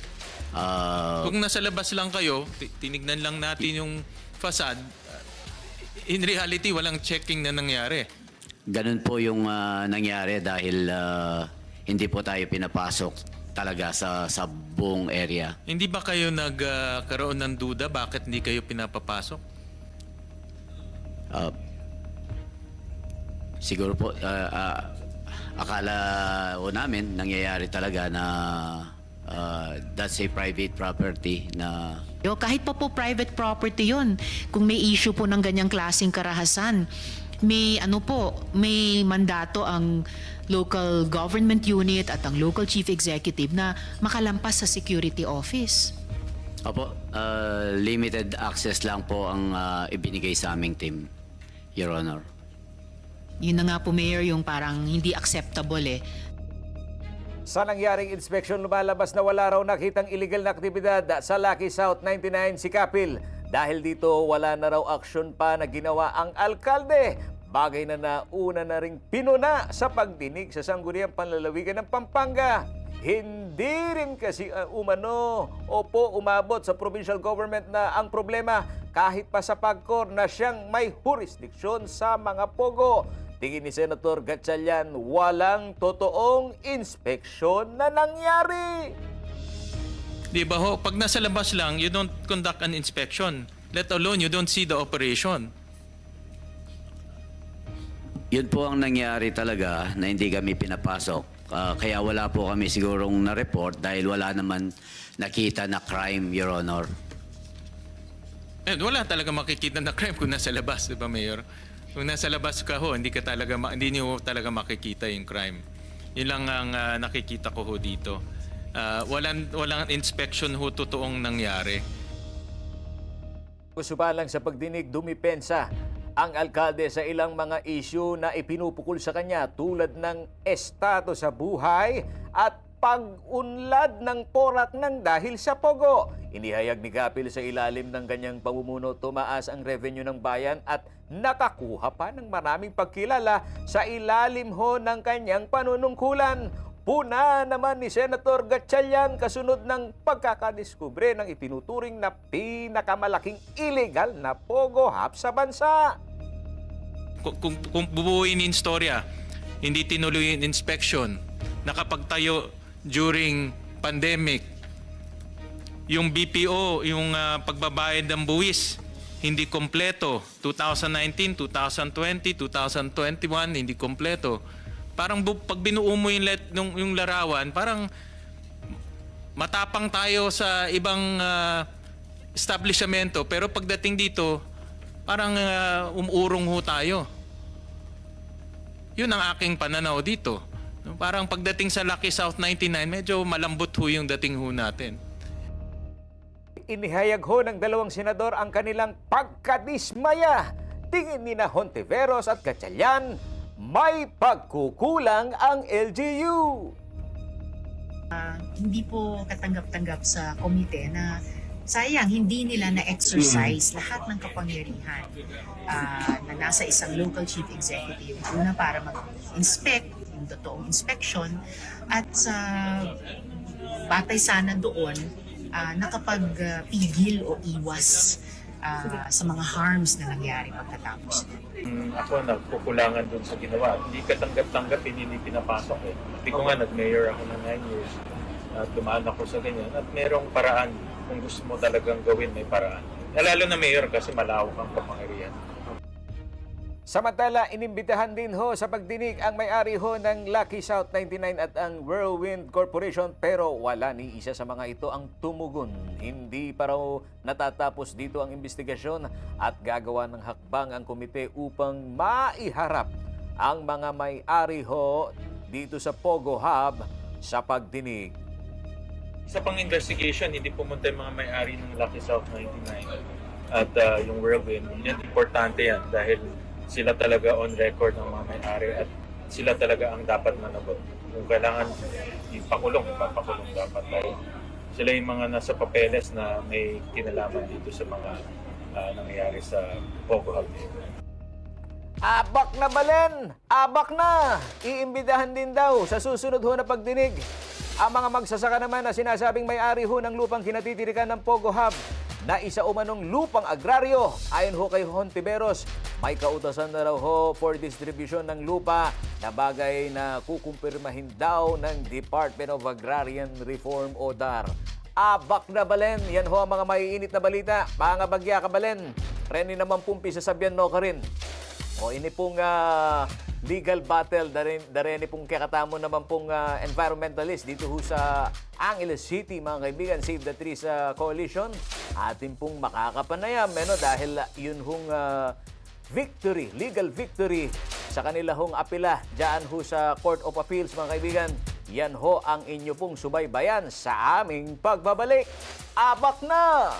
Ah, Kung nasa labas lang kayo, ti- tinignan lang natin yung facade. In reality, walang checking na nangyari. Ganun po yung ah, nangyari dahil ah, hindi po tayo pinapasok talaga sa, sa buong area. Hindi ba kayo nagkaroon ng duda bakit hindi kayo pinapapasok? Ah, siguro po, ah, ah, akala ho namin nangyayari talaga na ah, that's a private property na Yo, kahit pa po private property yon, kung may issue po ng ganyang klaseng karahasan, may ano po, may mandato ang local government unit at ang local chief executive na makalampas sa security office. Opo, ah, limited access lang po ang ah, ibinigay sa aming team, Your Honor. Yun na nga po, Mayor, yung parang hindi acceptable eh. Sa nangyaring inspeksyon, lumalabas na wala raw nakitang iligal na aktibidad sa Lucky South ninety-nine si Kapil. Dahil dito, wala na raw aksyon pa na ginawa ang alkalde. Bagay na nauna na ring pinuna sa pagdinig sa Sangguniang Panlalawigan ng Pampanga. Hindi rin kasi uh, umano o po umabot sa provincial government na ang problema kahit pa sa PAGCOR na siyang may jurisdiction sa mga pogo. Tingin ni Senator Gatchalian, walang totoong inspeksyon na nangyari. Di ba ho, pag nasa labas lang, you don't conduct an inspection. Let alone, you don't see the operation. Yun po ang nangyari talaga na hindi kami pinapasok. Ah, kaya wala po kami sigurong na-report dahil wala naman nakita na crime, Your Honor. And wala talaga makikita na crime kung nasa labas, di ba, Mayor? Kung nasa labas ka ho, hindi ka talaga ma- hindi niyo talaga makikita yung crime. Yun lang ang ah, nakikita ko ho dito. Ah, walang walang inspection ho totoong nangyari. Subalang sa pagdinig, dumipensa ang alkalde sa ilang mga isyu na ipinupukol sa kanya tulad ng estado sa buhay at pag-unlad ng porak ng dahil sa pogo. Inihayag ni Kapil sa ilalim ng kanyang pamumuno, tumaas ang revenue ng bayan at nakakuha pa ng maraming pagkilala sa ilalim ho ng kanyang panunungkulan. Puna naman ni Senator Gatchalian kasunod ng pagkakadiskubre ng itinuturing na pinakamalaking iligal na pogo hub sa bansa. Kung, kung, kung bubuuin yung istorya, hindi tinuloy yung inspection, nakapagtayo during pandemic, yung B P O, yung ah, pagbabayad ng buwis, hindi kompleto. two thousand nineteen, two thousand twenty, two thousand twenty-one, hindi kompleto. Parang bu- pag binuo mo yung, let, yung, yung larawan, parang matapang tayo sa ibang ah, establishmento, pero pagdating dito, parang ah, umurong ho tayo. Yun ang aking pananaw dito. No? Parang pagdating sa Lucky South ninety-nine, medyo malambot ho yung dating ho natin. Inihayag ho ng dalawang senador ang kanilang pagkadismaya. Tingin ni na Hontiveros at Gatchalian, may pagkukulang ang L G U. Hindi po katanggap-tanggap sa komite na sayang hindi nila na-exercise lahat ng kapangyarihan ah, na nasa isang local chief executive. Una para mag-inspect, yung totoong inspection, at sa batay sana doon, ah, nakapagpigil o iwas ah, sa mga harms na nangyari pagkatapos. Mm, ako nagkukulangan dun sa ginawa. Hindi katanggap-tanggap, hindi pinapasok eh. Hindi ko nga nag-mayor ako ng nine years at dumaan ako sa ganyan. At merong paraan kung gusto mo talagang gawin, may paraan. Eh, lalo na mayor kasi malawak ang kapangyarihan. Samantala, inimbitahan din ho sa pagdinig ang may-ari ho ng Lucky South ninety-nine at ang Whirlwind Corporation, pero wala ni isa sa mga ito ang tumugon. Hindi pa raw natatapos dito ang imbestigasyon at gagawa ng hakbang ang komite upang maiharap ang mga may-ari ho dito sa Pogo Hub sa pagdinig. Isa pang investigation, hindi pumunta yung mga may-ari ng Lucky South ninety-nine at ah, yung Whirlwind. Yan, importante yan dahil Sila talaga on record ang mga may-ari at sila talaga ang dapat managot. Kung kailangan ipakulong, ipapakulong dapat dahil sila yung mga nasa papeles na may kinalaman dito sa mga, ah, nangyayari sa Pogo Hub. Abak na balen! Abak na! Iimbitahan din daw sa susunod ho na pagdinig ang mga magsasaka naman na sinasabing may-ari ho ng lupang kinatitirikan ng Pogo Hub na isa umanong lupang agraryo. Ayon ho kay Hontiveros, may kautasan na raw ho for distribution ng lupa na bagay na kukumpirmahin daw ng Department of Agrarian Reform o DAR. Abak na balen, yan ho ang mga maiinit na balita. Mga bagya ka balen, reni naman pong pisasabyan no karin. O, ini pong, ah, legal battle, dare-, dareni pong kekatamu naman pong, ah, environmentalist dito ho sa Angeles City, mga kaibigan, Save the Trees, ah, Coalition. Atin pong makakapanayam, ano, dahil, ah, yun hong, ah, victory, legal victory sa kanila hong apela dyan ho sa Court of Appeals, mga kaibigan. Yan ho ang inyo pong subaybayan sa aming pagbabalik. Abak na!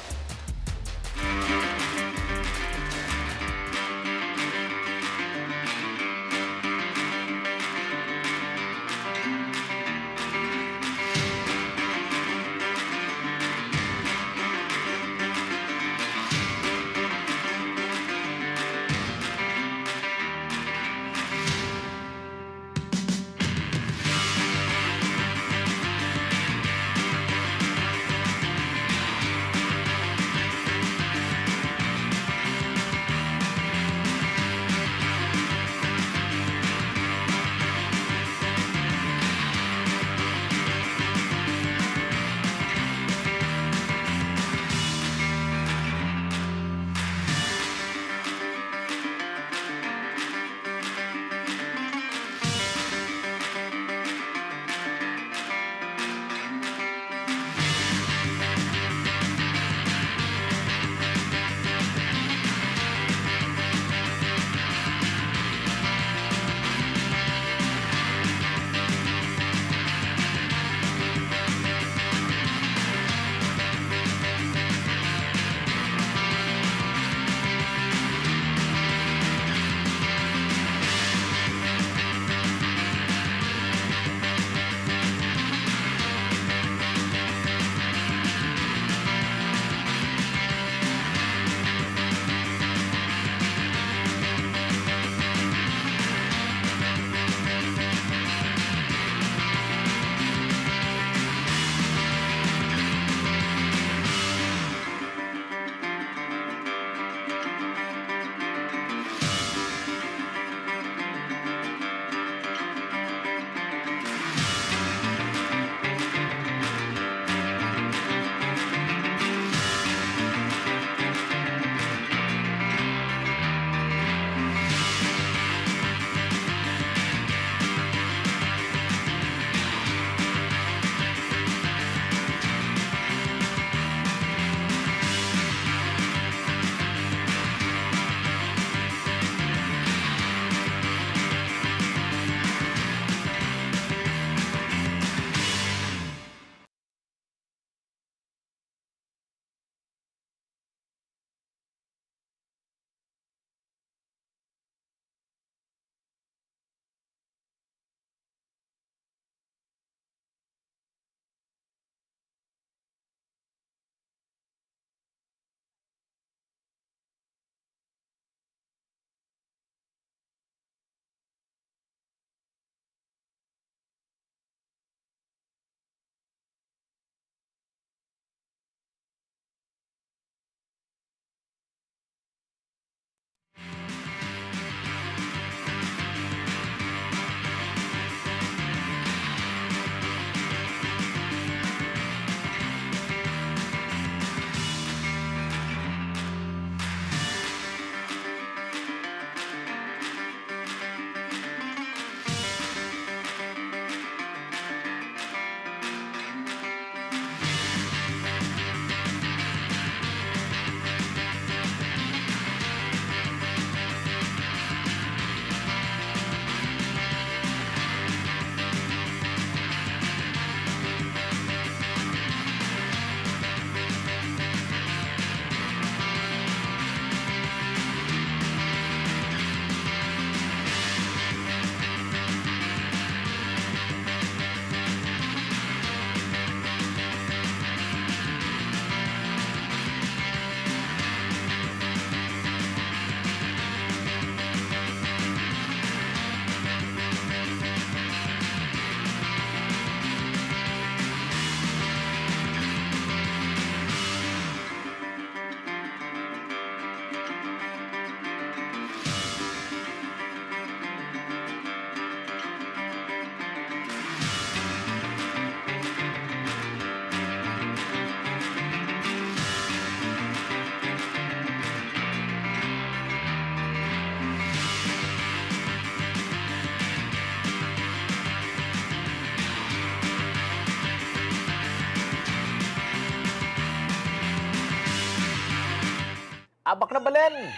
Abak na balen!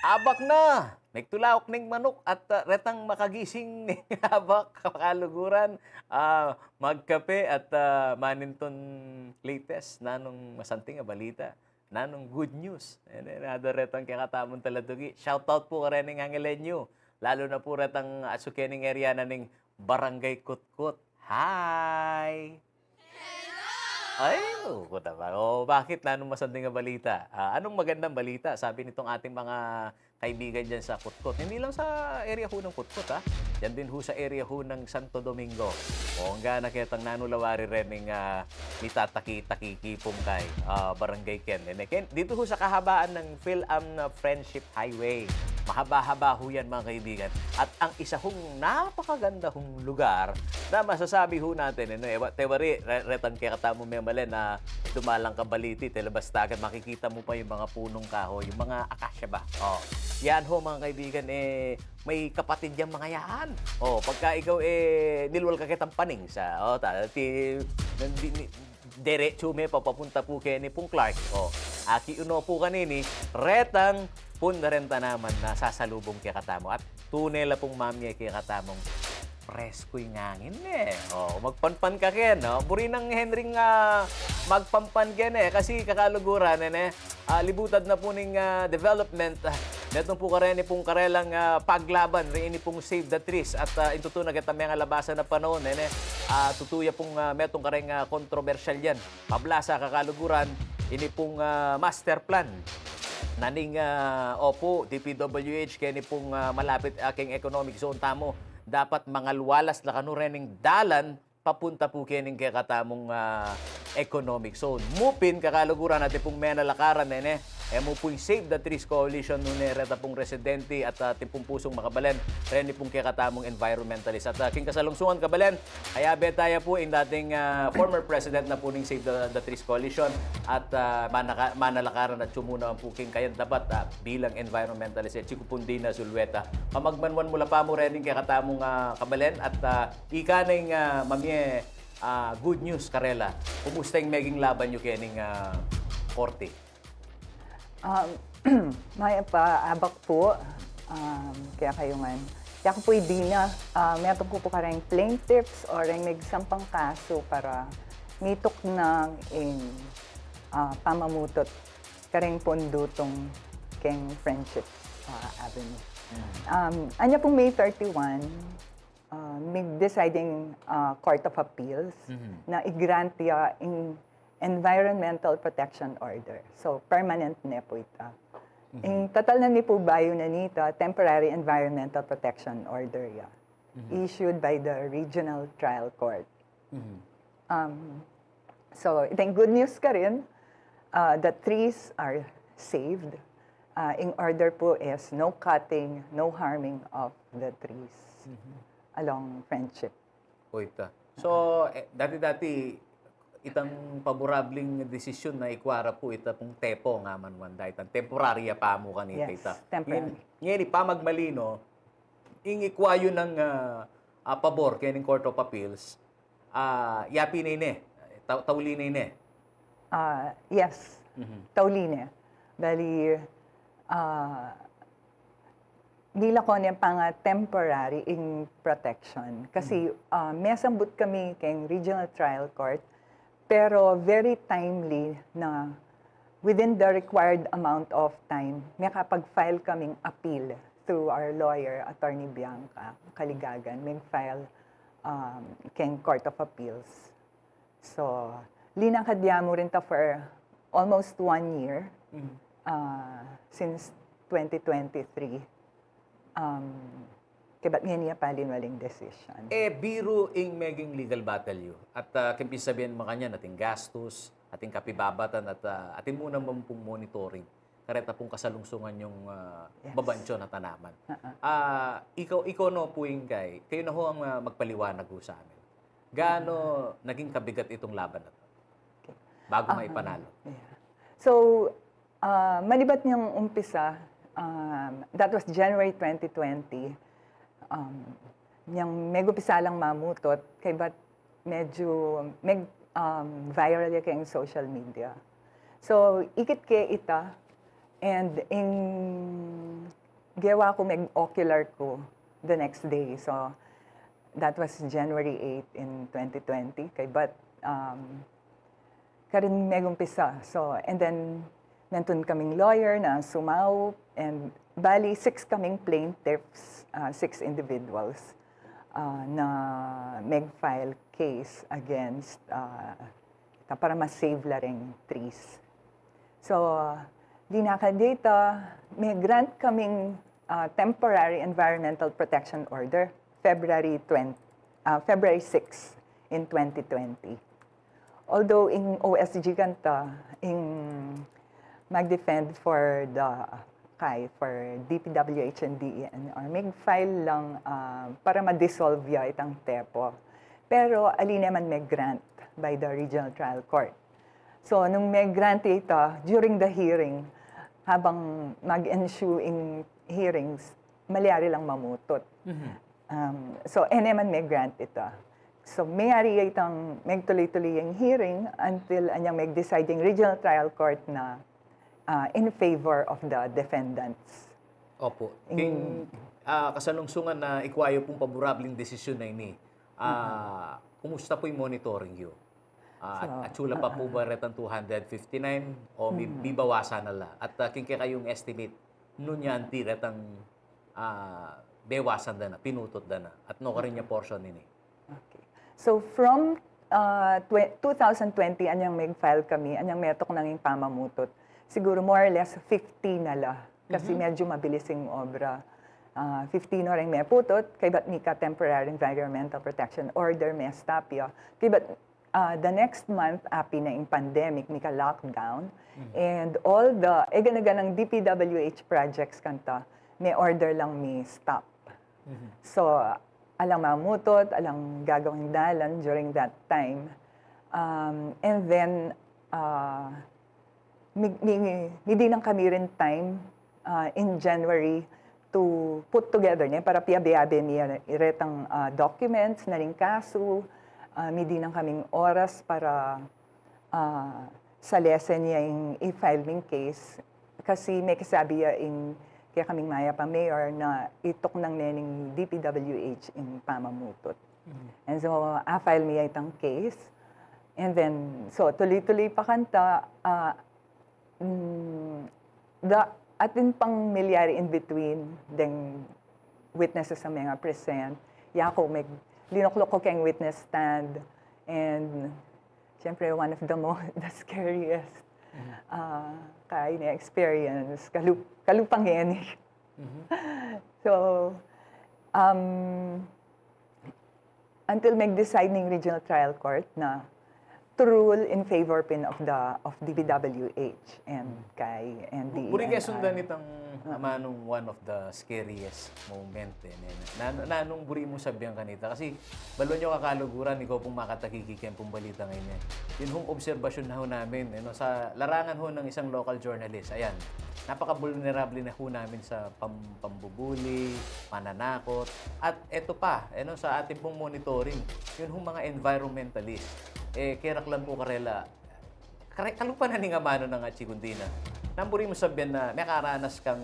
Abak na! Megtulaok ning manuk at, ah, retang makagising ning abak, kakaluguran, ah, magkape at, ah, manintun latest, nanung masanting a balita, nanung good news. Ene, nada retang kekatamung talatugi. Shoutout pu kareng Angelenyo, lalu na pu retang atsu kening area na ning Barangay Kutkut. Hi! Ay, oo naman. O, bakit? Nanung masanting a balita? Ah, anong magandang balita? Sabi nitong ating mga kaibigan dyan sa Kutkut. Hindi lang sa area ho ng Kutkut, ha? Dyan din ho sa area ho ng Santo Domingo. O, angga na ketang nanu lawari ren ning, ah, mitataki-taki kipung kay, ah, Barangay Ken. Ene, Ken, dito ho sa kahabaan ng PhilAm na Friendship Highway. Mahaba-haba ho yan, mga kaibigan. At ang isa hong napakaganda hong lugar na masasabi ho natin, ano, ewa, tewari, re-, retang kekatamung memalen na dumalang ka Baliti, tela basta agad makikita mo pa yung mga punong kahoy, yung mga akasya ba? Oh, yan ho, mga kaibigan, eh, may kapatid yang mga yan. Oh, pagka ikaw, eh, nilwal ka ketang paning sa, oh, ta-, ti-, nandi-, ni-, derecho me papapunta pu keni pung Clark. O, aki uno pu kanini, retang pun da ren tanaman na sasalubung kekatamu. At tune la pung mamie kekatamung presko ing angin, e. O, magpanpan ka ken, no? Buri nang Henry nga magpanpan ken, e. Kasi kakaluguran, e, ne? Ah, libutad na pu ning, ah, development, ah, metung pu kareni pung karelang, ah, paglaban, rin ini pung Save the Trees. At, ah, ing tutu na keta mengalabasan a panaun, e, ne? Ah, tutu ya pung, ah, metung kareng, ah, kontrobersyal yan. Pablas a kakaluguran, ini pung, ah, master plan na ning, ah, opu, D P W H, keni pung, ah, malapit, ah, keng economic zone tamu. Dapat mangalwalas la kanu rening dalan papunta pu kening kekatamung, ah, economic zone. Mu pin kakaluguran atin pung menalakaran, e, ne? E mu pu ing Save the Trees Coalition, nune reta pung residente at, ah, atin pung pusung makabalen reni pung kekatamung environmentalist. At, ah, king kasalungsungan kabalen, ayabe taya pu ing dating, ah, former president na pu ning Save the, the Trees Coalition at, ah, manaka-, manalakaran at sumuna pu king kayang dapat, ah, bilang environmentalist, e, Chico Pundina Zulueta. Pamagmanwan mu la pamu rening kekatamung, ah, kabalen at, ah, ika na ing, ah, mamie, ah, good news karela. Kumusta ing meging laban yu kening, ah, korte? Um, mayap a abak pu, um, kekayu ngan. Yaku pu i Dina, ah, metung ku pu kareng plaintiffs o reng megsampang kasu para mituknang ing, ah, pamamutut kareng pundutung keng Friendship, ah, Avenue. Mm. Um, anya pung May thirty-one, ah, mig-decide ing, ah, Court of Appeals Mhm. na i-grant ya ing Environmental Protection Order. So, permanent ne pu ita. Mhm. Ing tatalnan mi pu bayu na nita, Temporary Environmental Protection Order ya. Mhm. Issued by the Regional Trial Court. Mhm. Um, so, ita ing good news karin, uh, the trees are saved. Uh, ing order pu is no cutting, no harming of the trees Mhm. along Friendship. O, ita. So, e, dati-dati, itang paborabling desisyon na ikua ra pu ita pung TEPO nga man wanda, itang temporarya pamu kanita Yes, ita. temporary. Ngeni, ngeni, pamagmali no, ing ikua yu nang, ah, ah, pabor kening Court of Appeals, ah, yapi ne ini, tau-, tauli ne ini. Ah, yes. Mhm. Tauli ne. Bali, ah, nilako ne pang, ah, temporary ing protection. Kasi, Mhm. ah, mesambut kami keng Regional Trial Court, pero very timely na within the required amount of time, mekapag-file kaming appeal through our lawyer, Attorney Bianca Caligagan, meng-file, um, keng Court of Appeals. So, linakad ya mu rin ta for almost one year, Mhm. ah, since twenty twenty-three. Um, kebat ngeni ya pa linwal ing decision. E, biru ing meging legal battle yu. At, ah, keng pisabian makanyan, ating gastus, ating kapibabatan, at, ah, atin mu naman pung monitoring. Kareta pung kasalungsungan yung, ah, Yes. babansyon at tanaman. Ah, ah. Ah, ikaw, ikaw no pu ing kay, kayu na ho ang, ah, magpaliwanag ho sa amin. Gaano naging kabigat itong laban na to? Okay. Bago Ah, maipanalo. yeah. So, ah, manibat niyang umpisa, um, that was January twenty twenty. Um, niyang megumpisa lang mamutot, kaybat medyo meg-, um, viral ya keng social media. So, ikit ke ita, And ing gewa ku, meg-ocular ku the next day. So, that was January eight in twenty twenty. Kaybat, um, karin megumpisa. So, and then, mentun kaming lawyer na sumaup, and bali, six kaming plaintiffs, ah, six individuals, ah, na meg-file case against, ah, ta para ma-save la ring trees. So, dinakal dita, me-grant kaming, ah, temporary environmental protection order, February twenty, ah, February six in twenty twenty. Although ing O S G kanta, ing mag-defend for the, kay, for D P W H and D E N R, mig-file lang, ah, para ma-dissolve ya itang TEPO. Pero ali ne man me-grant by the Regional Trial Court. So, nung me-grant ita, during the hearing, habang mag-ensue ing hearings, malyari lang mamutut. Mhm. Um, so, e ne man me-grant ita. So, mayari itang megtuloy-tuloy ing hearing until anyang meg-decide ing Regional Trial Court na, ah, in favor of the defendants. Opo. Ing- King, ah, kasalungsungan na ikwa yu pung paborabling desisyon na ini. Ah, kumusta pu ing monitoring yu? Ah, So, at, atiu la pa pu ba retang two hundred fifty-nine o mi-, bibawasan na la? At, ah, king kekayung estimate, nu nya anti retang, ah, bewasan da na, pinutut da na, at nu karin ya portion ini? Okay. So, from, ah, twe-, two thousand twenty, anyang meg-file kami, anyang metuknang ing pamamutut, siguro more or less fifty na la. Kasi medyo mabilis ing obra. Ah, fifty no ring meputut, kaybat mika temporary environmental protection order me-stop ya. Kaybat, ah, the next month, api na ing pandemic, mika lockdown. And all the, e gana-ganang D P W H projects kanta, me-order lang mi-stop. So, alang mamutut, alang gagawing dalan during that time. Um, and then, ah, mi-, mi-, midinan kami rin time, ah, in January to put together, ne, para piyabe-abe mi retang, ah, documents na ring kasu, ah, midinan kaming oras para, ah, salesen ya ing i-file ming case. Kasi mekisabi ya ing kekaming mayap a mayor na ituknang ne ning D P W H ing pamamutut. And so, a-file mi ya itang case. And then, so, tuloy-tuloy pa kanta, ah, mm, da-, atin pang milyari in between deng witnesses a menga-present. Yaku, meg-, linukluk ku keng witness stand. And, siyempre, one of the mo-, the scariest, ah, kaya na-experience. Kalup-, kalupa ngeni. So, um, until meg-decide ning Regional Trial Court na to rule in favor pin of the, of D P W H and kay, and D E N R. Buri ke sundan itang amanung one of the scariest moment, e, ne. Na, na, nanung buri mung sabian kanita? Kasi balu yu kakaluguran, ikaw pung makataki keng pung balita ngeni, e. Yun hung obserbasyun na ho namin, e, no, sa larangan ho ng isang local journalist. Ayan, napaka-vulnerable na ho namin sa pam-, pambubuli, pananakot, at eto pa, e, no, sa atin pung monitoring, yun hung mga environmentalist, e, keraklan ku karela, kare-, kalupa na ning amanu nang atsi kundi na. Nanu buri mung sabian na mekaranas kang,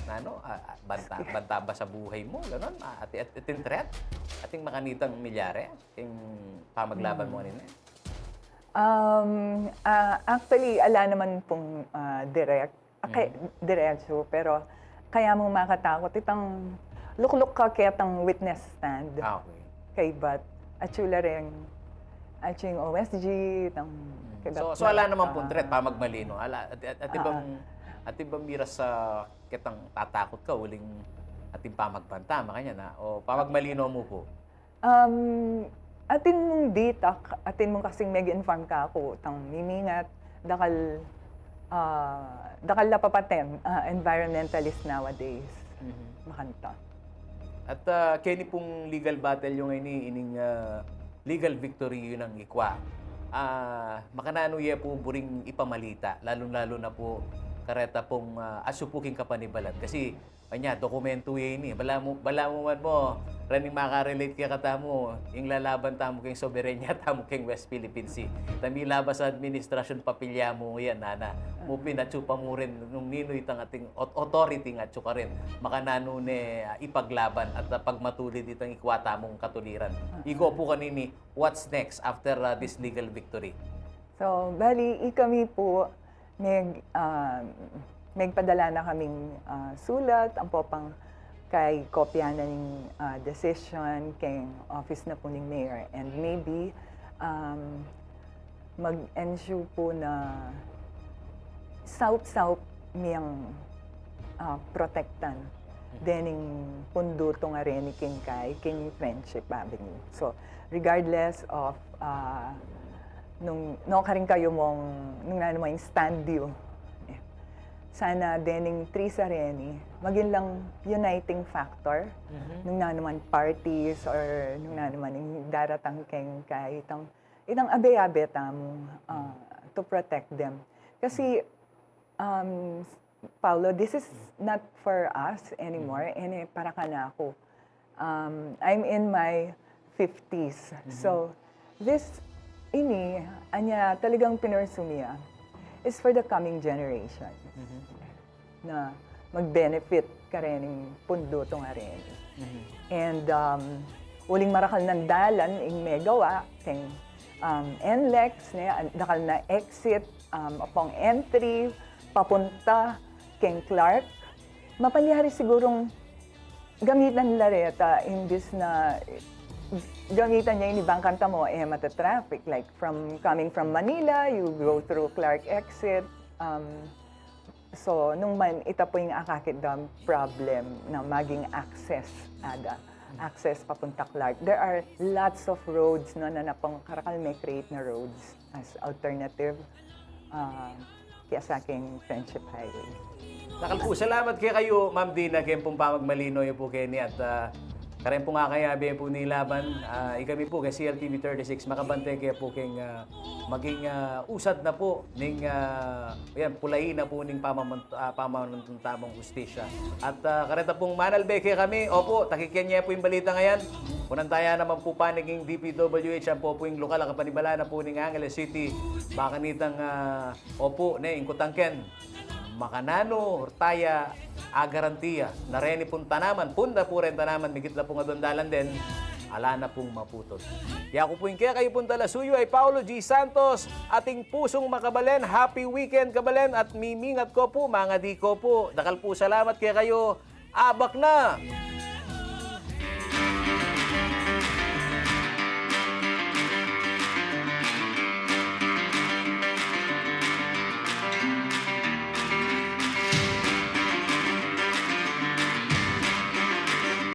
nanu, a, a, banta, banta ba sa buhay mu, ganon? A, ati-, at-, atin threat? Atin makanitang milyari king pamaglaban mu kanini? Um, ah, actually, ala naman pung, ah, direct. Ah, kay, diretso, pero kaya mung makatakut itang lukluk ka ketang witness stand. Ah, okay. Kaybat, atsu la ring, atsu ing O S G, itang kaybat. So, so ala naman pung threat, pamagmalinis. Ala, ati, ati, ati bang, ati bang miras sa ketang tatakut ka uling atin pamagbanta, makanyan na? O pamagmalinis mu pu? Um, atin mung ditak, atin mung kasing meg-inform kaku, tang mimingat, dakal, ah, dakal la papaten, ah, environmentalist nowadays. Makanta. At, ah, keni pung legal battle yu ngeni, ining, ah, legal victory yu nang ikwa. Ah, makananu ye pu buring ipamalita, lalung-lalu na pu kareta pung, ah, asupu king kapanibalan. Kasi Anya, dokumentu ya ini. Balamu, balamu man mu, reng makarelate kekatamu, ing lalaban tamu keng soberanya tamu keng West Philippine Sea. Ita milabas a administrasyun, papilya mu yan, nana. Mu pin atsu pa mu rin nung ninu itang ating au-, authority ngan atsu karin. Makananu ne, ah, ipaglaban at, ah, pagmatulid itang ikwa tamung katuliran. Iko pu kanini, what's next after, ah, this legal victory? So, bali, ikami pu, meg-, ah, megpadala na kaming, ah, sulat, ampo pang kay kopya na ning, ah, decision keng office na pu ning mayor. And maybe, um, mag-ensure pu na saup-saup miyang, ah, protektan dening pundu tung areni keng kai, keng Friendship Avenue. So, regardless of, ah, nung, no, karin kayu mung, nung nanu mang stand yu, eh, sana dening trees areni, maging lang uniting factor, nung nanu mang parties or nung nanu mang daratang keng kai, itang, itang abe-abe tamu, ah, to protect them. Kasi, um, Paolo, this is not for us anymore, ini para kanaku. Um, I'm in my fifties. So, this, ini, anya talagang pinursu mi, ah, is for the coming generation na mag-benefit karening pundu tung areni. And, um, uling marakal nang dalan ing megawa keng, um, NLEX, ne, an-, dakal na exit, um, apong entry, papunta keng Clark. Mapalyari sigurung gamitan la reta, imbis na gamitan ya ini bang kanita mu, eh, mata-traffic. Like, from, coming from Manila, you go through Clark exit. Um, so, nung man, ita pu ing akakit da problem na maging access, ada, access papunta Clark. There are lots of roads, no, na napang karakal me-create na roads as alternative, ah, kaya sa aking Friendship Highway. Dakal pu salamat kekayu, Ma'am Dina, keng pung pamagmalinaw yu pu keni at, ah, kareng pung akayabe pu nilaban, ah, ikami pu keng C L T V thirty-six, makabante ke pu keng, ah, maging, ah, usad na pu ning, ah, yan, pulayi na pu ning pamaman-, ah, pamanuntun tamung hustisya. At, ah, kareta pung manalbe kekami, opu, takikan ye pu ing balitang ayan. Kunan taya naman pu panik ing D P W H, ampo pu ing lokal a kapanibalan na pu ning Angeles City, makanitang, ah, opu, ne, ing kutangken, makananu taya agarantiya na reni pung tanaman, punda pu reng tanaman, mikit la pung aduang dalan den, ala na pung maputut. Yaku pu ing kekayu pung talasuyu ay Paolo G Santos, ating pusung makabalen, happy weekend kabalen, at mimingat ko pu, mangadi ko pu. Dakal pu salamat kekayu, abak na!